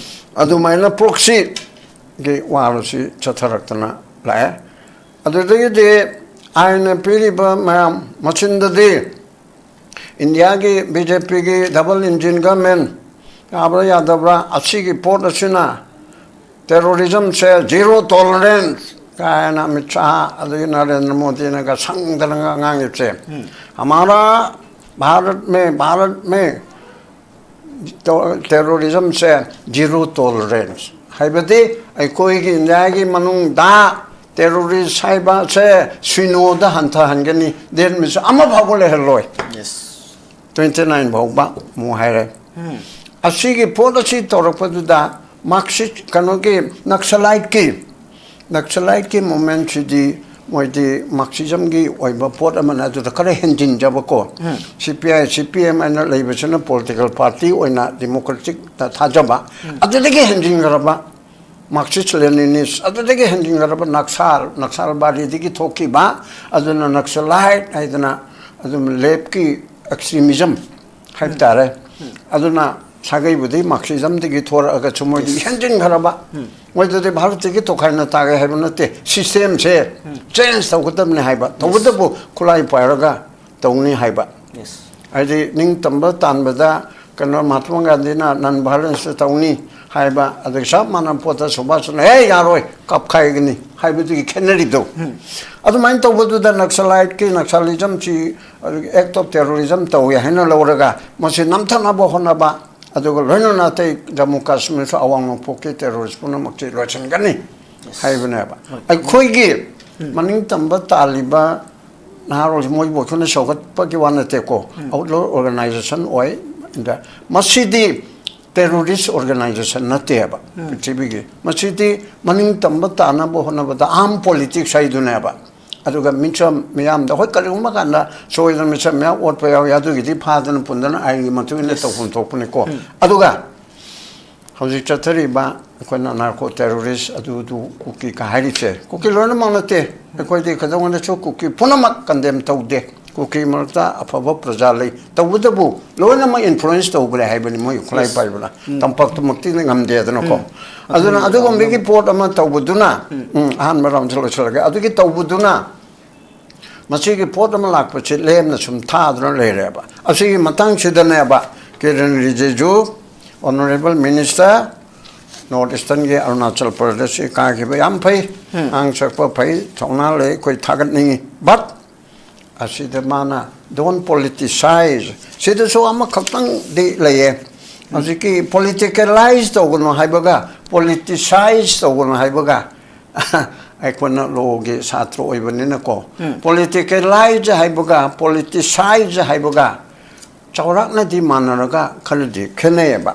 ꯑꯗꯨꯃꯥꯏꯅ proxyꯒꯤ war ꯑꯁꯤ ꯆꯠꯊꯔꯛꯇꯅ ꯂꯥꯛꯑꯦ꯫ ꯑꯗꯨꯗꯒꯤꯗꯤ ꯑꯥꯏꯟꯅ ꯄꯤꯔꯤꯕ ꯃꯌꯥꯝ ꯃꯆꯤꯟꯗꯗꯤ Indiaꯒꯤ BJPꯒꯤ double engine government ꯌꯥꯕ꯭ꯔꯥ ꯌꯥꯗꯕ꯭ꯔꯥ, ꯑꯁꯤꯒꯤ ꯄꯣꯠ ꯑꯁꯤꯅ terrorismꯁꯦ zero tolerance ꯀꯥꯏꯅ ꯑꯃꯤꯠ ꯁꯥꯍ ꯑꯗꯒꯤ ꯅꯔꯦꯟꯗ꯭ꯔ ꯃꯣꯗꯤꯅꯒ ꯁꯪꯗꯅꯒ ꯉꯥꯡꯉꯤꯕꯁꯦ, हमारा भारत में, भारत में terrorismꯁꯦ zero tolerance, ꯍꯥꯏꯕꯗꯤ ꯑꯩꯈꯣꯏꯒꯤ Indiaꯒꯤ ꯃꯅꯨꯡꯗ terrorist ꯍꯥꯏꯕꯁꯦ ꯁꯤꯅꯣꯗ ꯍꯟꯊꯍꯟꯒꯅꯤ, ꯗꯦꯟꯃꯤꯁꯨ ꯑꯃ ꯐꯥꯎꯕ ꯂꯩꯍꯜꯂꯣꯏ꯫ Twenty nine ꯐꯥꯎꯕ ꯑꯃꯨꯛ ꯍꯥꯏꯔꯦ꯫ ꯑꯁꯤꯒꯤ ꯄꯣꯠ ꯑꯁꯤ ꯇꯧꯔꯛꯄꯗꯨꯗ Marxist, ꯀꯩꯅꯣꯒꯤ, Naxaliteꯀꯤ, Naxaliteꯀꯤ movementꯁꯤꯗꯤ ꯃꯣꯏꯗꯤ Marxismꯒꯤ ꯑꯣꯏꯕ ꯄꯣꯠ ꯑꯃꯅ ꯑꯗꯨꯗ ꯈꯔ ꯍꯦꯟꯖꯤꯟꯖꯕꯀꯣ꯫ CPI, CPM ꯍꯥꯏꯅ ꯂꯩꯕꯁꯤꯅ political party ꯑꯣꯏꯅ democraticꯇ ꯊꯥꯖꯕ꯫ ꯑꯗꯨꯗꯒꯤ ꯍꯦꯟꯖꯤꯟꯈ꯭ꯔꯕ Marxist Leninist, ꯑꯗꯨꯗꯒꯤ ꯍꯦꯟꯖꯤꯟꯈ꯭ꯔꯕ Naxal, Naxalbaryꯗꯒꯤ ꯊꯣꯛꯈꯤꯕ, ꯑꯗꯨꯅ Naxalite ꯍꯥꯏꯗꯅ ꯑꯗꯨꯝ leftꯀꯤ extremism ꯍꯥꯏꯕ ꯇꯥꯔꯦ꯫ ꯑꯗꯨꯅ ꯁꯥꯒꯩꯕꯨꯗꯤ ꯃꯥꯔꯛꯁꯤꯖꯝꯗꯒꯤ ꯊꯣꯔꯛꯑꯒꯁꯨ ꯃꯣꯏꯗꯤ ꯍꯦꯟꯖꯤꯟꯈ꯭ꯔꯕ꯫ ꯃꯣꯏꯗꯨꯗꯤ ꯚꯥꯔꯠꯇꯒꯤ ꯇꯣꯈꯥꯏꯅ ꯇꯥꯒꯦ ꯍꯥꯏꯕ ꯅꯠꯇꯦ, ꯁꯤꯁꯇꯦꯝꯁꯦ ꯆꯦꯟꯖ ꯇꯧꯒꯗꯕꯅꯤ ꯍꯥꯏꯕ꯫ ꯇꯧꯕꯇꯕꯨ ꯈꯨꯠꯂꯥꯏ ꯄꯥꯏꯔꯒ ꯇꯧꯅꯤ ꯍꯥꯏꯕ꯫ ꯍꯥꯏꯗꯤ ꯅꯤꯡꯇꯝꯕ ꯇꯥꯟꯕꯗ ꯀꯩꯅꯣ ꯃꯍꯥꯇꯃꯥ ꯒꯥꯟꯙꯤꯅ ꯅꯟ ꯚꯥꯏꯂꯦꯟꯁꯇ ꯇꯧꯅꯤ ꯍꯥꯏꯕ, ꯑꯗꯒꯤ ꯆꯞ ꯃꯥꯟꯅꯕ ꯄꯣꯠꯇ ꯁꯨꯕꯥꯁꯅ "ꯍꯦ, ꯌꯥꯔꯣꯏ, ꯀꯥꯞꯈꯥꯏꯒꯅꯤ" ꯍꯥꯏꯕꯗꯨꯒꯤ ꯈꯦꯠꯅꯔꯤꯗꯣ꯫ ꯑꯗꯨꯃꯥꯏꯅ ꯇꯧꯕꯗꯨꯗ ꯅꯛꯁꯂꯥꯏꯠꯀꯤ ꯅꯛꯁꯂꯤꯖꯝꯁꯤ ꯑꯦꯛ ꯑꯣꯐ ꯇꯦꯔꯣꯔꯤꯖꯝ ꯇꯧꯏ ꯍꯥꯏꯅ ꯂꯧꯔꯒ ꯃꯁꯤ ꯅꯝꯊꯅꯕ ꯍꯣꯠꯅꯕ, ꯑꯗꯨꯒ ꯂꯣꯏꯅꯅ ꯑꯇꯩ ꯖꯝꯃꯨ ꯀꯥꯁꯃꯤꯔꯁꯨ ꯑꯋꯥꯡ ꯅꯣꯡꯄꯣꯛꯀꯤ ꯇꯦꯔꯣꯔꯤꯁ ꯄꯨꯝꯅꯃꯛꯁꯤ ꯂꯣꯏꯁꯤꯟꯒꯅꯤ ꯍꯥꯏꯕꯅꯦꯕ꯫ ꯑꯩꯈꯣꯏꯒꯤ ꯃꯅꯤꯡꯇꯝꯕ ꯇꯥꯜꯂꯤꯕ ꯅꯍꯥꯔꯣꯜꯁꯤ ꯃꯣꯏꯕꯨ ꯑꯩꯈꯣꯏꯅ ꯁꯧꯒꯠꯄꯒꯤ ꯋꯥ ꯅꯠꯇꯦꯀꯣ, ꯑꯥꯎꯠꯂꯣ ꯑꯣꯔꯒꯅꯥꯏꯖꯦꯁꯟ ꯑꯣꯏ꯫ ꯑꯗ ꯃꯁꯤꯗꯤ ꯇꯦꯔꯣꯔꯤꯁ ꯑꯣꯔꯒꯅꯥꯏꯖꯦꯁꯟ ꯅꯠꯇꯦꯕ ꯄ꯭ꯔꯤꯊꯤꯕꯤꯒꯤ꯫ ꯃꯁꯤꯗꯤ ꯃꯅꯤꯡ ꯇꯝꯕ ꯇꯥꯅꯕ ꯍꯣꯠꯅꯕꯗ ꯑꯥꯔꯝ ꯄꯣꯂꯤꯇꯤꯛꯁ ꯍꯥꯏꯗꯨꯅꯦꯕ꯫ ꯑꯗꯨꯒ ꯃꯤꯆꯝ ꯃꯤꯌꯥꯝꯗ ꯍꯣꯏ ꯀꯔꯤꯒꯨꯝꯕ ꯀꯥꯟꯗ ꯁꯣꯏꯗꯅ ꯃꯤꯆꯝ ꯃꯌꯥꯝ ꯑꯣꯠꯄ ꯌꯥꯎꯏ, ꯑꯗꯨꯒꯤꯗꯤ ꯐꯥꯗꯅ ꯄꯨꯟꯗꯅ ꯑꯥꯏꯟꯒꯤ ꯃꯇꯨꯡ ꯏꯟꯅ ꯇꯧꯐꯝ ꯊꯣꯛꯄꯅꯤꯀꯣ꯫ ꯑꯗꯨꯒ ꯍꯧꯖꯤꯛ ꯆꯠꯊꯔꯤꯕ ꯑꯩꯈꯣꯏꯅ ꯅꯥꯔꯀꯣ ꯇꯦꯔꯣꯔꯤꯁ ꯑꯗꯨꯗꯨ ꯀꯨꯀꯤ ꯀ ꯍꯥꯏꯔꯤꯁꯦ, ꯀꯨꯀꯤ ꯂꯣꯏꯅꯃꯛ ꯅꯠꯇꯦ꯫ ꯑꯩꯈꯣꯏꯗꯤ ꯀꯩꯗꯧꯉꯩꯗꯁꯨ ꯀꯨꯀꯤ ꯄꯨꯝꯅꯃꯛ ꯀꯟꯗꯦꯝ ꯇꯧꯗꯦ꯫ ꯀꯨꯀꯤ ꯃꯔꯛꯇ ꯑꯐꯕ ꯄ꯭ꯔꯖꯥ ꯂꯩ, ꯇꯧꯕꯇꯕꯨ ꯂꯣꯏꯅꯃꯛ ꯏꯟꯐ꯭ꯂꯨꯌꯦꯟꯁ ꯇꯧꯈ꯭ꯔꯦ ꯍꯥꯏꯕꯅꯤ ꯃꯣꯏ ꯈꯨꯠꯂꯥꯏ ꯄꯥꯏꯕꯅ꯫ ꯇꯝꯄꯥꯛꯇꯨꯃꯛꯇꯤ ꯉꯝꯗꯦꯗꯅꯀꯣ꯫ ꯑꯗꯨꯅ ꯑꯗꯨꯒꯨꯝꯕꯒꯤ ꯄꯣꯠ ꯑꯃ ꯇꯧꯕꯗꯨꯅ, ꯎꯝ, ꯑꯍꯥꯟꯕ ꯔꯥꯎꯟꯁꯦ ꯂꯣꯏꯁꯤꯜꯂꯒꯦ꯫ ꯑꯗꯨꯒꯤ ꯇꯧꯕꯗꯨꯅ ꯃꯁꯤꯒꯤ ꯄꯣꯠ ꯑꯃ ꯂꯥꯛꯄꯁꯤ ꯂꯦꯝꯅ ꯁꯨꯝ ꯊꯥꯗꯨꯅ ꯂꯩꯔꯦꯕ꯫ ꯑꯁꯤꯒꯤ ꯃꯇꯥꯡꯁꯤꯗꯅꯦꯕ Kiren Rijiju, honourable minister, north ꯏꯁꯇꯔꯟꯒꯤ ꯑꯔꯨꯅꯥꯆꯜ ꯄ꯭ꯔꯗꯦꯁꯁꯤ ꯀꯥꯈꯤꯕ ꯌꯥꯝ ꯐꯩ꯫ ꯉꯥꯡ ꯁꯛꯄ ꯐꯩ, ꯊꯧꯅꯥ ꯂꯩ, ꯑꯩꯈꯣꯏ ꯊꯥꯒꯠꯅꯤꯡꯉꯤ꯫ ꯕꯠ ꯑꯁꯤꯗ ꯃꯥꯅ "Don't politicize", ꯁꯤꯗꯁꯨ ꯑꯃꯈꯛꯇꯪꯗꯤ ꯂꯩꯌꯦ꯫ ꯍꯧꯖꯤꯛꯀꯤ ꯄꯣꯂꯤꯇꯤꯀꯦꯂꯥꯏꯁ ꯇꯧꯒꯅꯨ ꯍꯥꯏꯕꯒ ꯄꯣꯂꯤꯇꯤꯁꯥꯏꯁ ꯇꯧꯒꯅꯨ ꯍꯥꯏꯕꯒ ꯑꯩꯈꯣꯏꯅ ꯂꯣꯒꯤ ꯁꯥꯇ꯭ꯔ ꯑꯣꯏꯕꯅꯤꯅꯀꯣ, ꯄꯣꯂꯤꯇꯤꯀꯦꯂꯥꯏꯖ ꯍꯥꯏꯕꯒ ꯄꯣꯂꯤꯇꯤꯁꯥꯏꯖ ꯍꯥꯏꯕꯒ ꯆꯥꯎꯔꯥꯛꯅꯗꯤ ꯃꯥꯟꯅꯔꯒ ꯈꯔꯗꯤ ꯈꯦꯠꯅꯩꯌꯦꯕ꯫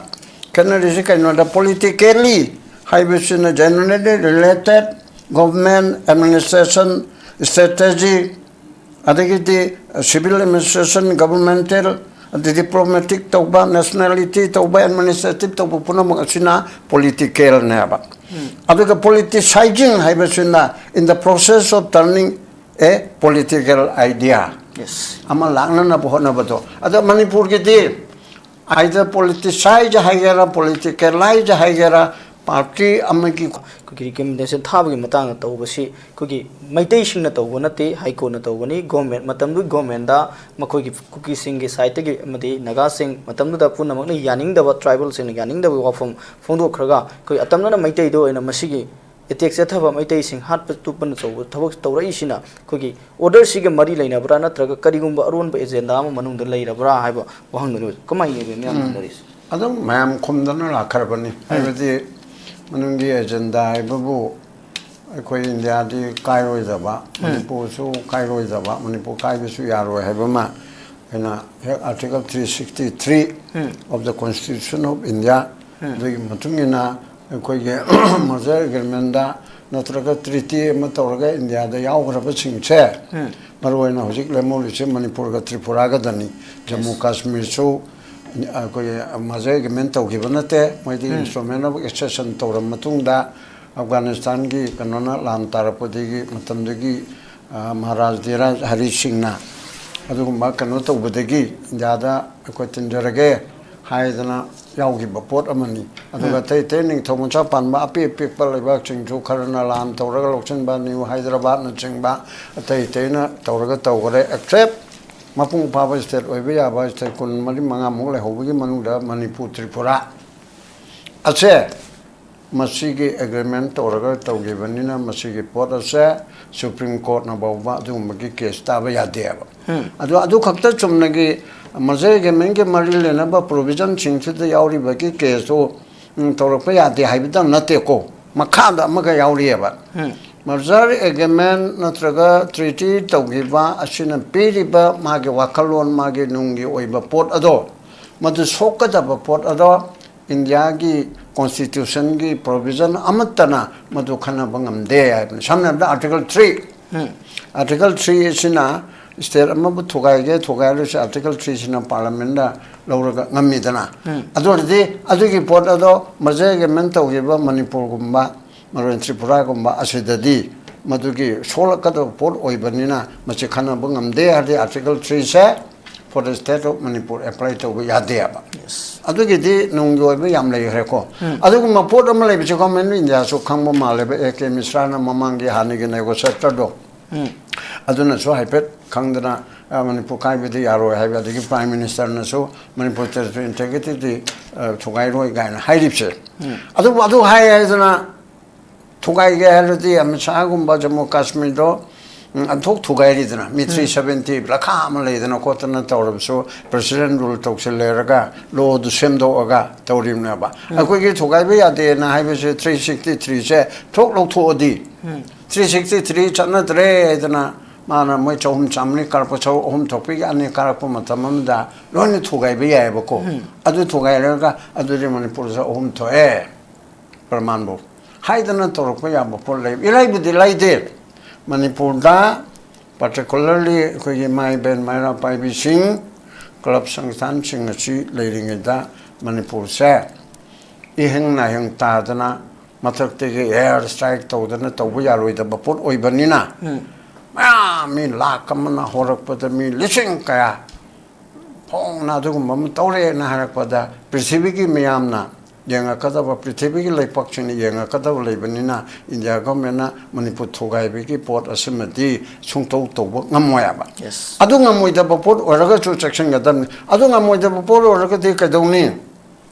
ꯈꯦꯠꯅꯔꯤꯁꯤ ꯀꯩꯅꯣꯗ, ꯄꯣꯂꯤꯇꯤꯀꯦꯂꯤ ꯍꯥꯏꯕꯁꯤꯅ ꯖꯦꯅꯔꯦꯜꯂꯤ ꯔꯤꯂꯦꯇꯦꯠ ꯒꯣꯚꯔꯟꯃꯦꯟꯠ ꯑꯦꯗꯃꯤꯅꯤꯁꯇ꯭ꯔꯦꯁꯟ ꯁ꯭ꯇ꯭ꯔꯦꯇꯦꯖꯤ, ꯑꯗꯒꯤꯗꯤ ꯁꯤꯚꯤꯜ ꯑꯦꯗꯃꯤꯅꯤꯁꯇ꯭ꯔꯦꯁꯟ, ꯒꯣꯚꯔꯟꯃꯦꯟꯇꯦꯜ, ꯑꯗꯩ ꯗꯤꯄ꯭ꯂꯣꯃꯦꯇꯤꯛ ꯇꯧꯕ, ꯅꯦꯁꯅꯦꯂꯤꯇꯤ ꯇꯧꯕ, ꯑꯦꯗꯃꯤꯅꯤꯁꯇ꯭ꯔꯦꯇꯤꯚ ꯇꯧꯕ ꯄꯨꯝꯅꯃꯛ ꯑꯁꯤꯅ ꯄꯣꯂꯤꯇꯤꯀꯦꯜꯅꯦꯕ꯫ ꯑꯗꯨꯒ ꯄꯣꯂꯤꯇꯤꯁꯥꯏꯖꯤꯡ ꯍꯥꯏꯕꯁꯤꯅ in the process of turning a political idea꯫ Yes. ꯑꯃ ꯂꯥꯛꯅꯅꯕ ꯍꯣꯠꯅꯕꯗꯣ꯫ ꯑꯗ ꯃꯅꯤꯄꯨꯔꯒꯤꯗꯤ either politicize ꯍꯥꯏꯒꯦꯔꯥ, politicalize ꯍꯥꯏꯒꯦꯔꯥ, party ꯑꯃꯒꯤ ꯑꯩꯈꯣꯏꯒꯤ recommendation ꯊꯥꯕꯒꯤ ꯃꯇꯥꯡꯗ ꯇꯧꯕꯁꯤ ꯑꯩꯈꯣꯏꯒꯤ ꯃꯩꯇꯩꯁꯤꯡꯅ ꯇꯧꯕ ꯅꯠꯇꯦ, ꯍꯥꯏ ꯀꯣꯔꯠꯅ ꯇꯧꯕꯅꯤ꯫ Government, ꯃꯇꯝꯗꯨꯒꯤ governmentꯗ ꯃꯈꯣꯏꯒꯤ ꯀꯨꯀꯤꯁꯤꯡꯒꯤ sideꯇꯒꯤ ꯑꯃꯗꯤ ꯅꯥꯒꯥꯁꯤꯡ ꯃꯇꯝꯗꯨꯗ ꯄꯨꯝꯅꯃꯛꯅ ꯌꯥꯅꯤꯡꯗꯕ, tribalꯁꯤꯡꯅ ꯌꯥꯅꯤꯡꯗꯕ ꯋꯥꯐꯝ ꯐꯣꯡꯗꯣꯛꯈ꯭ꯔꯒ ꯑꯩꯈꯣꯏ ꯑꯇꯝꯅꯅ ꯃꯩꯇꯩꯗ ꯑꯣꯏꯅ ꯃꯁꯤꯒꯤ attack ꯆꯠꯊꯕ, ꯃꯩꯇꯩꯁꯤꯡ ꯍꯥꯠꯄ ꯇꯨꯞꯄꯅ ꯇꯧꯕ ꯊꯕꯛ ꯇꯧꯔꯛꯏꯁꯤꯅ ꯑꯩꯈꯣꯏꯒꯤ orderꯁꯤꯒ ꯃꯔꯤ ꯂꯩꯅꯕ꯭ꯔꯥ, ꯅꯠꯇ꯭ꯔꯒ ꯀꯔꯤꯒꯨꯝꯕ ꯑꯔꯣꯟꯕ agenda ꯑꯃ ꯃꯅꯨꯡꯗ ꯂꯩꯔꯕ꯭ꯔꯥ ꯍꯥꯏꯕ ꯋꯥꯍꯪꯗꯨꯅꯤ꯫ ꯀꯃꯥꯏꯅ ꯌꯦꯡꯕꯤ ꯃꯌꯥꯝ ꯎꯝ꯫ ꯍꯪꯅꯔꯤꯁꯦ? ꯑꯗꯨꯝ ꯃꯌꯥꯝ ꯈꯨꯝꯗꯅ ꯂꯥꯛꯈ꯭ꯔꯕꯅꯤ꯫ ꯍꯥꯏꯕꯗꯤ ꯃꯅꯨꯡꯒꯤ agenda ꯍꯥꯏꯕꯕꯨ ꯑꯩꯈꯣꯏ ꯏꯟꯗꯤꯌꯥꯗꯤ ꯀꯥꯏꯔꯣꯏꯗꯕ, ꯃꯅꯤꯄꯨꯔꯁꯨ ꯀꯥꯏꯔꯣꯏꯗꯕ, ꯃꯅꯤꯄꯨꯔ ꯀꯥꯏꯕꯁꯨ ꯌꯥꯔꯣꯏ ꯍꯥꯏꯕ ꯑꯃ ꯑꯩꯈꯣꯏꯅ ꯍꯦꯛ Article three sixty three of the Constitution of India ꯑꯗꯨꯒꯤ ꯃꯇꯨꯡ ꯏꯟꯅ ꯑꯩꯈꯣꯏꯒꯤ merger agreementꯗ ꯅꯠꯇ꯭ꯔꯒ treaty ꯑꯃ ꯇꯧꯔꯒ ꯏꯟꯗꯤꯌꯥꯗ ꯌꯥꯎꯈ꯭ꯔꯕꯁꯤꯡꯁꯦ, ꯃꯔꯨꯑꯣꯏꯅ ꯍꯧꯖꯤꯛ ꯂꯦꯝꯍꯧꯔꯤꯁꯦ ꯃꯅꯤꯄꯨꯔꯒ ꯇ꯭ꯔꯤꯄꯨꯔꯥꯒꯗꯅꯤ꯫ ꯖꯝꯃꯨ ꯀꯥꯁꯃꯤꯔꯁꯨ ꯑꯩꯈꯣꯏꯒꯤ merger agreement ꯇꯧꯈꯤꯕ ꯅꯠꯇꯦ꯫ ꯃꯣꯏꯗꯤ instrument of accession ꯇꯧꯔꯕ ꯃꯇꯨꯡꯗ ꯑꯐꯒꯥꯅꯤꯁꯇꯥꯟꯒꯤ ꯀꯩꯅꯣꯅ ꯂꯥꯟ ꯇꯥꯔꯛꯄꯗꯒꯤ ꯃꯇꯝꯗꯒꯤ, ꯑ, ꯃꯍꯥꯔꯥꯖ ꯙꯤꯔꯥꯖ ꯍꯔꯤ ꯁꯤꯡꯅ ꯑꯗꯨꯒꯨꯝꯕ ꯀꯩꯅꯣ ꯇꯧꯕꯗꯒꯤ ꯏꯟꯗꯤꯌꯥꯗ ꯑꯩꯈꯣꯏ ꯇꯤꯟꯖꯔꯒꯦ ꯍꯥꯏꯗꯅ ꯌꯥꯎꯈꯤꯕ ꯄꯣꯠ ꯑꯃꯅꯤ꯫ ꯑꯗꯨꯒ ꯑꯇꯩ ꯑꯇꯩ ꯅꯤꯡꯊꯧ ꯃꯆꯥ ꯄꯥꯟꯕ ꯑꯄꯤꯛ ꯑꯄꯤꯛꯄ ꯂꯩꯕꯥꯛꯁꯤꯡꯁꯨ ꯈꯔꯅ ꯂꯥꯟ ꯇꯧꯔꯒ ꯂꯧꯁꯤꯟꯕ, ꯅ꯭ꯌꯨ ꯍꯥꯏꯗ꯭ꯔꯕꯥꯠꯅꯆꯤꯡꯕ ꯑꯇꯩ ꯑꯇꯩꯅ ꯇꯧꯔꯒ ꯇꯧꯈꯔꯦ꯫ Except ꯃꯄꯨꯡ ꯐꯥꯕ state ꯑꯣꯏꯕ ꯌꯥꯕ state ꯀꯨꯟ ꯃꯔꯤ ꯃꯉꯥꯃꯨꯛ ꯂꯩꯍꯧꯕꯒꯤ ꯃꯅꯨꯡꯗ ꯃꯅꯤꯄꯨꯔ, ꯇ꯭ꯔꯤꯄꯨꯔꯥ ꯑꯁꯦ ꯃꯁꯤꯒꯤ agreement ꯇꯧꯔꯒ ꯇꯧꯈꯤꯕꯅꯤꯅ ꯃꯁꯤꯒꯤ ꯄꯣꯠ ꯑꯁꯦ Supreme Courtꯅ ꯐꯥꯎꯕ ꯑꯗꯨꯒꯨꯝꯕꯒꯤ case ꯇꯥꯕ ꯌꯥꯗꯦꯕ꯫ ꯑꯗꯣ ꯑꯗꯨ ꯈꯛꯇ ꯆꯨꯝꯅꯒꯤ merger agreementꯀꯤ ꯃꯔꯤ ꯂꯩꯅꯕ provisionꯁꯤꯡꯁꯤꯗ ꯌꯥꯎꯔꯤꯕꯒꯤ caseꯇꯨ, ꯎꯝ, ꯇꯧꯔꯛꯄ ꯌꯥꯗꯦ ꯍꯥꯏꯕꯗꯪ ꯅꯠꯇꯦꯀꯣ, ꯃꯈꯥꯗ ꯑꯃꯒ ꯌꯥꯎꯔꯤꯑꯕ꯫ Merger agreement ꯅꯠꯇ꯭ꯔꯒ treaty ꯇꯧꯈꯤꯕ ꯑꯁꯤꯅ ꯄꯤꯔꯤꯕ ꯃꯥꯒꯤ ꯋꯥꯈꯜꯂꯣꯟ, ꯃꯥꯒꯤ ꯅꯨꯡꯒꯤ ꯑꯣꯏꯕ ꯄꯣꯠ ꯑꯗꯣ, ꯃꯗꯨ ꯁꯣꯛꯀꯗꯕ ꯄꯣꯠ ꯑꯗꯣ ꯏꯟꯗꯤꯌꯥꯒꯤ constitutionꯒꯤ provision ꯑꯃꯠꯇꯅ ꯃꯗꯨ ꯈꯟꯅꯕ ꯉꯝꯗꯦ ꯍꯥꯏꯕꯅꯤ꯫ ꯁꯝꯅ ꯍꯥꯏꯔꯕꯗ Article three, Article three ꯑꯁꯤꯅ state ꯑꯃꯕꯨ ꯊꯨꯒꯥꯏꯒꯦ ꯊꯨꯒꯥꯏꯔꯁꯨ Article threeꯁꯤꯅ parliamentꯗ ꯂꯧꯔꯒ ꯉꯝꯃꯤꯗꯅ꯫ ꯑꯗꯨ ꯑꯣꯏꯔꯗꯤ ꯑꯗꯨꯒꯤ ꯄꯣꯠ ꯑꯗꯣ merger agreement ꯇꯧꯈꯤꯕ ꯃꯅꯤꯄꯨꯔꯒꯨꯝꯕ, ꯃꯔꯨꯑꯣꯏꯅ ꯇ꯭ꯔꯤꯄꯨꯔꯥꯒꯨꯝꯕ ꯑꯁꯤꯗꯗꯤ ꯃꯗꯨꯒꯤ ꯁꯣꯛꯂꯛꯀꯗꯕ ꯄꯣꯠ ꯑꯣꯏꯕꯅꯤꯅ ꯃꯁꯤ ꯈꯟꯅꯕ ꯉꯝꯗꯦ ꯍꯥꯏꯔꯗꯤ Article three say for the state of Manipur apply ꯇꯧꯕ ꯌꯥꯗꯦꯕ꯫ ꯑꯗꯨꯒꯤꯗꯤ ꯅꯨꯡꯒꯤ ꯑꯣꯏꯕ ꯌꯥꯝ ꯂꯩꯈ꯭ꯔꯦꯀꯣ꯫ ꯑꯗꯨꯒꯨꯝꯕ ꯄꯣꯠ ꯑꯃ ꯂꯩꯕꯁꯦ Government of India ꯁꯨ ꯈꯪꯕ ꯃꯥꯜꯂꯦꯕ꯫ ꯑꯦ ꯀꯦ ꯃꯤꯁ꯭ꯔꯥꯅ ꯃꯃꯥꯡꯒꯤ ꯍꯥꯟꯅꯒꯤ negotiator ꯗꯣ, ꯑꯗꯨꯅꯁꯨ ꯍꯥꯏꯐꯦꯠ ꯈꯪꯗꯅ, "ꯑ, ꯃꯅꯤꯄꯨꯔ ꯀꯥꯏꯕꯗꯤ ꯌꯥꯔꯣꯏ" ꯍꯥꯏꯕ, ꯑꯗꯒꯤ Prime Minister ꯅꯁꯨ "ꯃꯅꯤꯄꯨꯔ territorial integrity ꯗꯤ, ꯑ, ꯊꯨꯒꯥꯏꯔꯣꯏ" ꯀꯥꯏꯅ ꯍꯥꯏꯔꯤꯕꯁꯦ꯫ ꯑꯗꯨꯕꯨ ꯑꯗꯨ ꯍꯥꯏ ꯍꯥꯏꯗꯅ ꯊꯨꯒꯥꯏꯒꯦ ꯍꯥꯏꯔꯗꯤ ꯑꯃꯤꯠ ꯁꯥꯍꯒꯨꯝꯕ ꯖꯝꯃꯨ ꯀꯥꯁꯃꯤꯔꯗꯣ, ꯎꯝ, ꯑꯟꯊꯣꯛ ꯊꯨꯒꯥꯏꯔꯤꯗꯅ, ꯃꯤ three seventy ꯂꯈꯥ ꯑꯃ ꯂꯩꯗꯅ ꯈꯣꯠꯇꯅ ꯇꯧꯔꯕꯁꯨ President rule ꯇꯧꯁꯤꯜꯂꯦꯔꯒ law ꯗꯨ ꯁꯦꯝꯗꯣꯛꯑꯒ ꯇꯧꯔꯤꯕꯅꯦꯕ꯫ ꯑꯩꯈꯣꯏꯒꯤ ꯊꯨꯒꯥꯏꯕ ꯌꯥꯗꯦꯅ ꯍꯥꯏꯕꯁꯦ three sixty three ꯁꯦ ꯊꯣꯛ ꯂꯧꯊꯣꯛꯑꯗꯤ, three sixty three ꯆꯠꯅꯗ꯭ꯔꯦ ꯍꯥꯏꯗꯅ ꯃꯥꯅ ꯃꯣꯏ ꯆꯍꯨꯝ ꯆꯥꯃꯔꯤ ꯀꯥꯔꯛꯄ, ꯆꯍꯨꯝ ꯊꯣꯛꯄꯤꯒ ꯑꯅꯤ ꯀꯥꯔꯛꯄ ꯃꯇꯝ ꯑꯃꯗ ꯂꯣꯏꯅ ꯊꯨꯒꯥꯏꯕ ꯌꯥꯏꯑꯕꯀꯣ꯫ ꯑꯗꯨ ꯊꯨꯒꯥꯏꯔꯒ ꯑꯗꯨꯗꯤ ꯃꯅꯤꯄꯨꯔꯗ ꯑꯍꯨꯝ ꯊꯣꯛꯑꯦ꯫ ꯄ꯭ꯔꯃꯥꯟꯕꯨ ꯍꯥꯏꯗꯅ ꯇꯧꯔꯛꯄ ꯌꯥꯕ ꯄꯣꯠ ꯂꯩ, ꯏꯔꯥꯏꯕꯨꯗꯤ ꯂꯩꯇꯦ꯫ ꯃꯅꯤꯄꯨꯔꯗ particularly ꯑꯩꯈꯣꯏꯒꯤ ꯏꯃꯥ ꯏꯕꯦꯟ ꯃꯩꯔꯥ ꯄꯥꯏꯕꯤꯁꯤꯡ, club ꯁꯪꯁꯊꯥꯟꯁꯤꯡ ꯑꯁꯤ ꯂꯩꯔꯤꯉꯩꯗ ꯃꯅꯤꯄꯨꯔꯁꯦ ꯏꯍꯤꯡ ꯅꯥꯍꯤꯡ ꯇꯥꯗꯅ ꯃꯊꯛꯇꯒꯤ air strike ꯇꯧꯗꯅ ꯇꯧꯕ ꯌꯥꯔꯣꯏꯗꯕ ꯄꯣꯠ ꯑꯣꯏꯕꯅꯤꯅ, ꯃꯌꯥꯝ ꯃꯤ ꯂꯥꯛ ꯑꯃꯅ ꯍꯧꯔꯛꯄꯗ ꯃꯤ ꯂꯤꯁꯤꯡ ꯀꯌꯥ ꯐꯣꯡꯅ ꯑꯗꯨꯒꯨꯝꯕ ꯑꯃ ꯇꯧꯔꯦꯅ ꯍꯥꯏꯔꯛꯄꯗ ꯄ꯭ꯔꯤꯊꯤꯕꯤꯒꯤ ꯃꯤꯌꯥꯝꯅ ꯌꯦꯡꯉꯛꯀꯗꯕ, ꯄ꯭ꯔꯤꯊꯤꯕꯤꯒꯤ ꯂꯩꯄꯥꯛꯁꯤꯡꯅ ꯌꯦꯡꯉꯛꯀꯗꯕ ꯂꯩꯕꯅꯤꯅ India Government ꯅ ꯃꯅꯤꯄꯨꯔ ꯊꯨꯒꯥꯏꯕꯒꯤ ꯄꯣꯠ ꯑꯁꯤꯃꯗꯤ ꯁꯨꯡꯇꯧ ꯇꯧꯕ ꯉꯝꯃꯣꯏ ꯍꯥꯏꯕ꯫ ꯑꯗꯨ ꯉꯝꯃꯣꯏꯗꯕ ꯄꯣꯠ ꯑꯣꯏꯔꯒꯁꯨ ꯆꯦꯛꯁꯤꯟꯒꯗꯕꯅꯤ꯫ ꯑꯗꯨ ꯉꯝꯃꯣꯏꯗꯕ ꯄꯣꯠ ꯑꯣꯏꯔꯒꯗꯤ ꯀꯩꯗꯧꯅꯤ?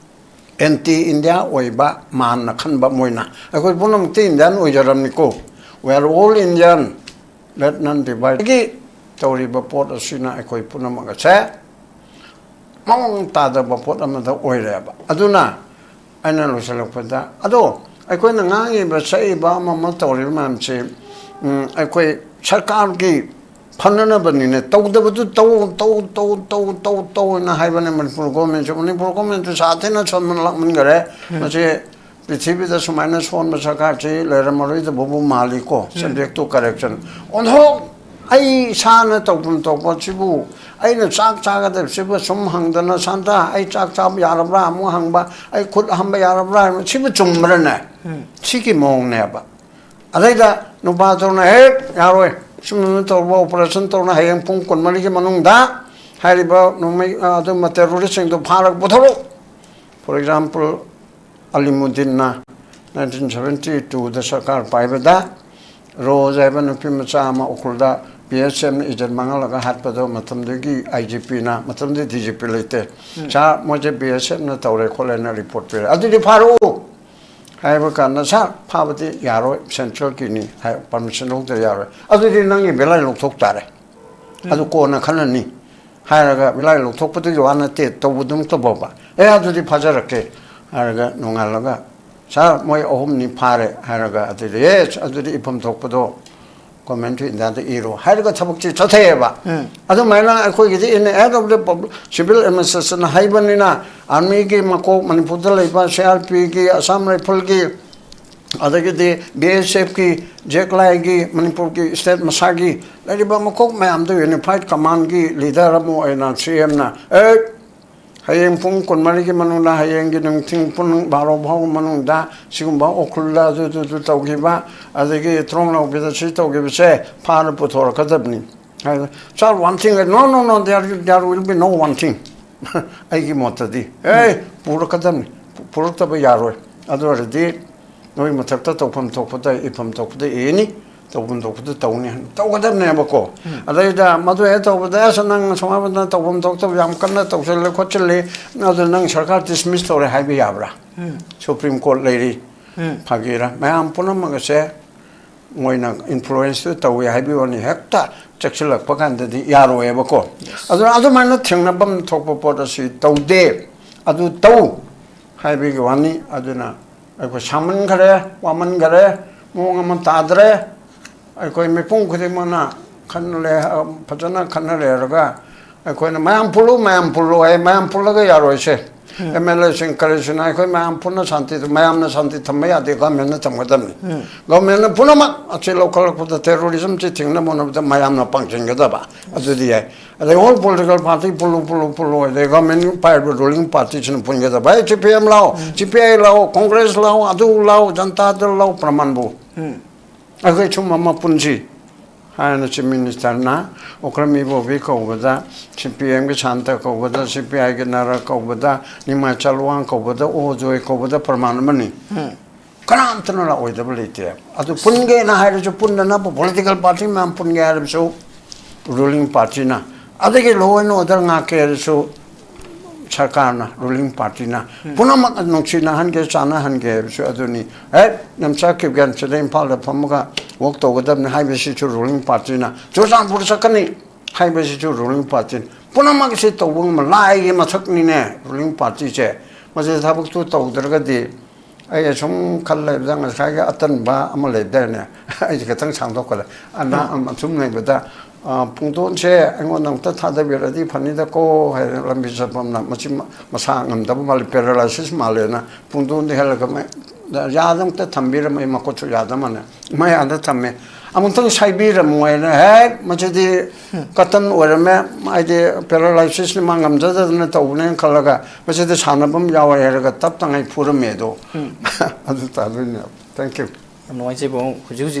Anti India ꯑꯣꯏꯕ ꯃꯥꯟꯅ ꯈꯟꯕ ꯃꯣꯏꯅ꯫ ꯑꯩꯈꯣꯏ ꯄꯨꯝꯅꯃꯛꯇꯤ Indian ꯑꯣꯏꯖꯔꯝꯅꯤꯀꯣ꯫ We are all Indian, let none divide ꯒꯤ ꯇꯧꯔꯤꯕ ꯄꯣꯠ ꯑꯁꯤꯅ ꯑꯩꯈꯣꯏ ꯄꯨꯝꯅꯃꯛ ꯑꯁꯦ ꯃꯑꯣꯡ ꯇꯥꯗꯕ ꯄꯣꯠ ꯑꯃꯗ ꯑꯣꯏꯔꯦꯕ꯫ ꯑꯗꯨꯅ ꯑꯩꯅ ꯂꯣꯏꯁꯤꯜꯂꯛꯄꯗ, ꯑꯗꯣ ꯑꯩꯈꯣꯏꯅ ꯉꯥꯡꯉꯤꯕ, ꯁꯛꯏꯕ, ꯑꯃ ꯑꯃ ꯇꯧꯔꯤꯕ ꯃꯌꯥꯝꯁꯦ, ꯎꯝ, ꯑꯩꯈꯣꯏ ꯁꯔꯀꯥꯔꯒꯤ ꯐꯅꯅꯕꯅꯤꯅ ꯇꯧꯗꯕꯗꯨ ꯇꯧ, ꯇꯧ, ꯇꯧ, ꯇꯧ, ꯇꯧ, ꯇꯧꯅ ꯍꯥꯏꯕꯅꯦ ꯃꯅꯤꯄꯨꯔ government ꯁꯨ꯫ ꯃꯅꯤꯄꯨꯔ government ꯁꯨ ꯁꯥꯊꯤꯅ ꯁꯣꯟꯕ ꯂꯥꯛꯃꯟꯈꯔꯦ꯫ ꯃꯁꯤ ꯄ꯭ꯔꯤꯊꯤꯕꯤꯗ ꯁꯨꯃꯥꯏꯅ ꯁꯣꯟꯕ ꯁꯔꯀꯥꯔꯁꯤ ꯂꯩꯔꯝꯃꯔꯣꯏꯗꯕꯕꯨ ꯃꯥꯜꯂꯤꯀꯣ꯫ Subject to correction꯫ ꯑꯣꯟꯊꯣꯛ! ꯑꯩ ꯏꯁꯥꯅ ꯇꯧꯐꯝ ꯊꯣꯛꯄ ꯁꯤꯕꯨ, ꯑꯩꯅ ꯆꯥꯛ ꯆꯥꯒꯗꯕꯁꯤꯕꯨ ꯁꯨꯝ ꯍꯪꯗꯅ, "ꯁꯥꯟꯇ, ꯑꯩ ꯆꯥꯛ ꯆꯥꯕ ꯌꯥꯔꯕ꯭ꯔꯥ?" ꯑꯃꯨꯛ ꯍꯪꯕ, "ꯑꯩ ꯈꯨꯠ ꯍꯥꯝꯕ ꯌꯥꯔꯕ꯭ꯔꯥ?" ꯍꯥꯏꯕ, ꯁꯤꯕꯨ ꯆꯨꯝꯕ꯭ꯔꯅꯦ? ꯁꯤꯒꯤ ꯃꯑꯣꯡꯅꯦꯕ꯫ ꯑꯗꯩꯗ ꯅꯨꯄꯥꯗꯨꯅ ꯍꯦꯛ ꯌꯥꯔꯣꯏ, ꯁꯨꯝꯅ ꯇꯧꯔꯕ operation ꯇꯧꯅ ꯍꯌꯦꯡ ꯄꯨꯡ ꯀꯨꯟꯃꯔꯤꯒꯤ ꯃꯅꯨꯡꯗ ꯍꯥꯏꯔꯤꯕ ꯅꯣꯡꯃꯩ ꯑꯗꯨꯝꯕ terroristꯁꯤꯡꯗꯣ ꯐꯥꯔꯒ ꯄꯨꯊꯣꯔꯛꯎ꯫ For example, ꯑꯂꯤꯃꯨꯗꯤꯟꯅ nineteen seventy twoꯗ ꯁꯔꯀꯥꯔ ꯄꯥꯏꯕꯗ ꯔꯣꯖ ꯍꯥꯏꯕ ꯅꯨꯄꯤ ꯃꯆꯥ ꯑꯃ ꯎꯈ꯭ꯔꯨꯜꯗ BSFꯅ ꯏꯖꯠ ꯃꯥꯡꯍꯜꯂꯒ ꯍꯥꯠꯄꯗꯣ ꯃꯇꯝꯗꯨꯒꯤ IGPꯅ, ꯃꯇꯝꯗꯨꯒꯤ DGP ꯂꯩꯇꯦ, "ꯁꯥꯔ, ꯃꯣꯏꯁꯦ BSFꯅ ꯇꯧꯔꯦ ꯈꯣꯠꯂꯦꯅ report ꯄꯤꯔꯦ, ꯑꯗꯨꯗꯤ ꯐꯥꯔꯛꯎ" ꯍꯥꯏꯕ ꯀꯥꯟꯗ, "ꯁꯥꯔ, ꯐꯥꯕꯗꯤ ꯌꯥꯔꯣꯏ, centralꯒꯤꯅꯤ ꯍꯥꯏ, permission ꯂꯧꯗ ꯌꯥꯔꯣꯏ, ꯑꯗꯨꯗꯤ ꯅꯪꯒꯤ ꯚꯦꯂꯥꯏ ꯂꯧꯊꯣꯛ ꯇꯥꯔꯦ, ꯑꯗꯨ ꯀꯣꯟꯅ ꯈꯟꯅꯅꯤ" ꯍꯥꯏꯔꯒ ꯚꯦꯂꯥꯏ ꯂꯧꯊꯣꯛꯄꯗꯨꯒꯤ ꯋꯥ ꯅꯠꯇꯦ, ꯇꯧꯕꯗꯨꯝ ꯇꯧꯕ꯫ "ꯑꯦ, ꯑꯗꯨꯗꯤ ꯐꯥꯖꯔꯛꯀꯦ" ꯍꯥꯏꯔꯒ ꯅꯣꯡꯉꯥꯜꯂꯒ, "ꯁꯥꯔ, ꯃꯣꯏ ꯑꯍꯨꯝꯅꯤ ꯐꯥꯔꯦ" ꯍꯥꯏꯔꯒ, ꯑꯗꯨꯗꯤ, "ꯑꯦ, ꯑꯗꯨꯗꯤ ꯏꯐꯝ ꯊꯣꯛꯄꯗꯣ Government of Indiaꯗ ꯏꯔꯣ" ꯍꯥꯏꯔꯒ ꯊꯕꯛꯁꯤ ꯆꯠꯊꯩꯑꯕ꯫ ꯑꯗꯨꯃꯥꯏꯅ ꯑꯩꯈꯣꯏꯒꯤꯗꯤ in the head of the civil administration ꯍꯥꯏꯕꯅꯤꯅ, armyꯒꯤ ꯃꯀꯣꯛ ꯃꯅꯤꯄꯨꯔꯗ ꯂꯩꯕ, CRPꯒꯤ, Assam Rifleꯒꯤ, ꯑꯗꯒꯤꯗꯤ BSFꯀꯤ, ꯖꯦꯛꯂꯥꯏꯒꯤ, ꯃꯅꯤꯄꯨꯔꯒꯤ state ꯃꯁꯥꯒꯤ ꯂꯩꯔꯤꯕ ꯃꯀꯣꯛ ꯃꯌꯥꯝꯗꯣ unified commandꯒꯤ leader ꯑꯃ ꯑꯣꯏꯅ CMꯅ, "ꯑꯦ, ꯍꯌꯦꯡ ꯄꯨꯡ ꯀꯨꯟꯃꯔꯤꯒꯤ ꯃꯅꯨꯡꯗ, ꯍꯌꯦꯡꯒꯤ ꯅꯨꯡꯊꯤꯜ ꯄꯨꯡ ꯕꯥꯔꯣ ꯐꯥꯎꯕ ꯃꯅꯨꯡꯗ ꯁꯤꯒꯨꯝꯕ ꯎꯈ꯭ꯔꯨꯜꯗ ꯑꯗꯨꯗꯨꯗꯨ ꯇꯧꯈꯤꯕ, ꯑꯗꯒꯤ ꯇ꯭ꯔꯣꯡꯂꯥꯎꯕꯤꯗ ꯁꯤ ꯇꯧꯈꯤꯕꯁꯦ ꯐꯥꯅ ꯄꯨꯊꯣꯔꯛꯀꯗꯕꯅꯤ" ꯍꯥꯏ꯫ "Sir, one thing." "No, no, no, there, there will be no one thing." ꯑꯩꯒꯤ ꯃꯣꯠꯇꯗꯤ, "ꯑꯦ, ꯄꯨꯔꯛꯀꯗꯕꯅꯤ, ꯄꯨꯔꯛꯇꯕ ꯌꯥꯔꯣꯏ꯫ ꯑꯗꯨ ꯑꯣꯏꯔꯗꯤ ꯅꯣꯏ ꯃꯊꯛꯇ ꯇꯧꯐꯝ ꯊꯣꯛꯄꯗ, ꯏꯐꯝ ꯊꯣꯛꯄꯗ ꯏꯅꯤ, ꯇꯧꯐꯝ ꯊꯣꯛꯄꯗ ꯇꯧꯅꯤ" ꯍꯥꯏꯅ ꯇꯧꯒꯗꯕꯅꯦꯕꯀꯣ꯫ ꯑꯗꯩꯗ ꯃꯗꯨ ꯍꯦꯛ ꯇꯧꯕꯗ, "ꯑꯁ, ꯅꯪ ꯁꯨꯃꯥꯏꯅ ꯇꯧꯐꯝ ꯊꯣꯛꯇꯕ ꯌꯥꯝ ꯀꯟꯅ ꯇꯧꯁꯤꯜꯂꯦ ꯈꯣꯠꯆꯤꯜꯂꯦ, ꯑꯗꯨ ꯅꯪ ꯁꯔꯀꯥꯔ dismiss ꯇꯧꯔꯦ" ꯍꯥꯏꯕ ꯌꯥꯕ꯭ꯔꯥ? Supreme Court ꯂꯩꯔꯤ꯫ ꯐꯥꯒꯤꯔꯥ? ꯃꯌꯥꯝ ꯄꯨꯝꯅꯃꯛ ꯑꯁꯦ ꯃꯣꯏꯅ influenceꯇꯨ ꯇꯧꯏ ꯍꯥꯏꯕꯒꯤ ꯋꯥꯅꯤ, ꯍꯦꯛꯇ ꯆꯦꯛꯁꯤꯜꯂꯛꯄ ꯀꯥꯟꯗꯗꯤ ꯌꯥꯔꯣꯏꯑꯕꯀꯣ꯫ ꯑꯗꯨꯅ ꯑꯗꯨꯃꯥꯏꯅ ꯊꯦꯡꯅꯐꯝ ꯊꯣꯛꯄ ꯄꯣꯠ ꯑꯁꯤ ꯇꯧꯗꯦ꯫ ꯑꯗꯨ ꯇꯧ ꯍꯥꯏꯕꯒꯤ ꯋꯥꯅꯤ꯫ ꯑꯗꯨꯅ ꯑꯩꯈꯣꯏ ꯁꯥꯃꯟꯈꯔꯦ, ꯋꯥꯃꯟꯈꯔꯦ, ꯃꯑꯣꯡ ꯑꯃ ꯇꯥꯗ꯭ꯔꯦ꯫ ꯑꯩꯈꯣꯏ ꯃꯤꯄꯨꯝ ꯈꯨꯗꯤꯡꯃꯛꯅ ꯈꯟꯅ ꯂꯩ-, ꯐꯖꯅ ꯈꯟꯅ ꯂꯩꯔꯒ ꯑꯩꯈꯣꯏꯅ ꯃꯌꯥꯝ ꯄꯨꯜꯂꯨ, ꯃꯌꯥꯝ ꯄꯨꯜꯂꯨ ꯍꯥꯏ, ꯃꯌꯥꯝ ꯄꯨꯜꯂꯒ ꯌꯥꯔꯣꯏꯁꯦ꯫ MLAꯁꯤꯡ ꯀꯔꯤꯁꯤꯅ ꯑꯩꯈꯣꯏ ꯃꯌꯥꯝ ꯄꯨꯟꯅ ꯁꯥꯟꯇꯤꯗ, ꯃꯌꯥꯝꯅ ꯁꯥꯟꯇꯤ ꯊꯝꯕ ꯌꯥꯗꯦ, governmentꯅ ꯊꯝꯒꯗꯕꯅꯤ꯫ Governmentꯅ ꯄꯨꯝꯅꯃꯛ ꯑꯁꯤ ꯂꯧꯈꯠꯂꯛꯄꯗ terrorismꯁꯤ ꯊꯤꯡꯅꯕ ꯍꯣꯠꯅꯕꯗ ꯃꯌꯥꯝꯅ ꯄꯥꯡꯁꯤꯟꯒꯗꯕ, ꯑꯗꯨꯗꯤ ꯌꯥꯏ꯫ ꯑꯗꯩ all political party ꯄꯨꯜꯂꯨ, ꯄꯨꯜꯂꯨ, ꯄꯨꯜꯂꯨ, ꯑꯗꯩ government ꯄꯥꯏꯔꯤꯕ ruling partyꯁꯤꯅ ꯄꯨꯟꯒꯗꯕ꯫ ꯑꯩ CPM ꯂꯥꯛꯑꯣ, CPI ꯂꯥꯛꯑꯣ, Congress ꯂꯥꯛꯑꯣ, ꯑꯗꯨ ꯂꯥꯛꯑꯣ, Janata Dal ꯂꯥꯛꯑꯣ, ꯄ꯭ꯔꯃꯥꯟꯕꯨ꯫ ꯑꯩꯈꯣꯏ ꯁꯨꯝ ꯑꯃ ꯄꯨꯟꯁꯤ ꯍꯥꯏꯅ ꯆꯤꯐ ꯃꯤꯅꯤꯁꯇꯔꯅ, ꯑꯣꯀ꯭ꯔꯝ ꯏꯕꯣꯕꯤ ꯀꯧꯕꯗ, ꯁꯤ ꯄꯤ ꯑꯦꯝꯒꯤ ꯁꯥꯟꯇ ꯀꯧꯕꯗ, ꯁꯤ ꯄꯤ ꯑꯥꯏꯒꯤ ꯅꯔ ꯀꯧꯕꯗ, ꯅꯤꯃꯥꯏ ꯆꯥꯂꯨꯋꯥꯡ ꯀꯧꯕꯗ, ꯑꯣ ꯖꯣꯏ ꯀꯧꯕꯗ ꯄ꯭ꯔꯃꯥꯟ ꯑꯃꯅꯤ꯫ ꯀꯅꯥꯝꯇꯅ ꯂꯥꯛꯑꯣꯏꯗꯕ ꯂꯩꯇꯦ꯫ ꯑꯗꯨ ꯄꯨꯟꯒꯦꯅ ꯍꯥꯏꯔꯁꯨ, ꯄꯨꯟꯅꯅꯕ ꯄꯣꯂꯤꯇꯤꯀꯦꯜ ꯄꯥꯔꯇꯤ ꯃꯌꯥꯝ ꯄꯨꯟꯒꯦ ꯍꯥꯏꯔꯕꯁꯨ ꯔꯨꯂꯤꯡ ꯄꯥꯔꯇꯤꯅ, ꯑꯗꯒꯤ ꯂꯣ ꯑꯦꯟ ꯑꯣꯔꯗꯔ ꯉꯥꯛꯀꯦ ꯍꯥꯏꯔꯁꯨ ꯁꯔꯀꯥꯔꯅ, ꯔꯨꯂꯤꯡ ꯄꯥꯔꯇꯤꯅ ꯄꯨꯝꯅꯃꯛ ꯅꯨꯡꯁꯤꯅꯍꯟꯒꯦ, ꯆꯥꯟꯅꯍꯟꯒꯦ ꯍꯥꯏꯕꯁꯨ ꯑꯗꯨꯅꯤ꯫ ꯍꯦꯛ ꯅꯝꯆꯥ ꯀꯤꯞꯒꯦꯟꯁꯤꯗ ꯏꯝꯐꯥꯜꯗ ꯐꯝꯃꯒ ꯋꯥꯛ ꯇꯧꯒꯗꯕꯅꯤ ꯍꯥꯏꯕꯁꯤꯁꯨ ꯔꯨꯂꯤꯡ ꯄꯥꯔꯇꯤꯅ, ꯆꯨꯔꯆꯥꯟꯄꯨꯔ ꯆꯠꯀꯅꯤ ꯍꯥꯏꯕꯁꯤꯁꯨ ꯔꯨꯂꯤꯡ ꯄꯥꯔꯇꯤꯅ꯫ ꯄꯨꯝꯅꯃꯛꯁꯤ ꯇꯧꯕ ꯉꯝꯕ ꯂꯥꯏꯒꯤ ꯃꯊꯛꯅꯤꯅꯦ ꯔꯨꯂꯤꯡ ꯄꯥꯔꯇꯤꯁꯦ꯫ ꯃꯁꯤ ꯊꯕꯛꯇꯨ ꯇꯧꯗ꯭ꯔꯒꯗꯤ, ꯑꯩ ꯑꯁꯨꯝ ꯈꯜ ꯂꯩꯕꯗ ꯉꯁꯥꯏꯒꯤ ꯑꯇꯟꯕ ꯑꯃ ꯂꯩꯕꯗꯥꯏꯅꯦ? ꯑꯩꯁꯦ ꯈꯤꯇꯪ ꯁꯥꯡꯗꯣꯛꯈ꯭ꯔꯦ꯫ ꯑꯅꯥ ꯑꯃ ꯁꯨꯝ ꯂꯩꯕꯗ, ꯑ, ꯄꯨꯡꯗꯣꯟꯁꯦ ꯑꯩꯉꯣꯟꯗ ꯑꯃꯨꯛꯇ ꯊꯥꯗꯕꯤꯔꯗꯤ ꯐꯅꯤꯗꯀꯣ ꯍꯥꯏꯅ ꯂꯝꯕꯤ ꯆꯠꯐꯝꯅ ꯃꯁꯤ ꯃ-, ꯃꯁꯥ ꯉꯝꯗꯕ ꯃꯥꯜꯂꯤ, ꯄꯦꯔꯥꯂꯥꯏꯁꯤꯁ ꯃꯥꯜꯂꯦꯅ ꯄꯨꯡꯗꯣꯟꯗ ꯍꯦꯜꯂꯒ ꯃ-, ꯌꯥꯗ ꯑꯃꯨꯛꯇ ꯊꯝꯕꯤꯔꯝꯃꯦ, ꯃꯈꯨꯠꯁꯨ ꯌꯥꯗ ꯃꯥꯜꯂꯦ꯫ ꯃꯌꯥꯗ ꯊꯝꯃꯦ꯫ ꯑꯃꯨꯛꯇꯪ ꯁꯥꯏꯕꯤꯔꯝꯃꯣ ꯍꯥꯏꯅ, ꯍꯦꯛ ꯃꯁꯤꯗꯤ ꯀꯇꯟ ꯑꯣꯏꯔꯝꯃꯦ, ꯍꯥꯏꯗꯤ ꯄꯦꯔꯥꯂꯥꯏꯁꯤꯁꯅꯤ, ꯃꯥ ꯉꯝꯖꯗꯗꯅ ꯇꯧꯕꯅꯦꯅ ꯈꯜꯂꯒ, ꯃꯁꯤꯗ ꯁꯥꯟꯅꯐꯝ ꯌꯥꯎꯔꯦ ꯍꯥꯏꯔꯒ ꯇꯞ ꯇꯉꯥꯏ ꯐꯨꯔꯝꯃꯦ ꯑꯗꯣ꯫ ꯑꯗꯨ ꯇꯥꯗꯣꯏꯅꯦ꯫ Thank you꯫ ꯌꯥꯝ ꯅꯨꯡꯉꯥꯏꯖꯩ ꯄꯥꯕꯨꯡ꯫ ꯍꯧꯖꯤꯛ ꯍꯧꯖꯤꯛ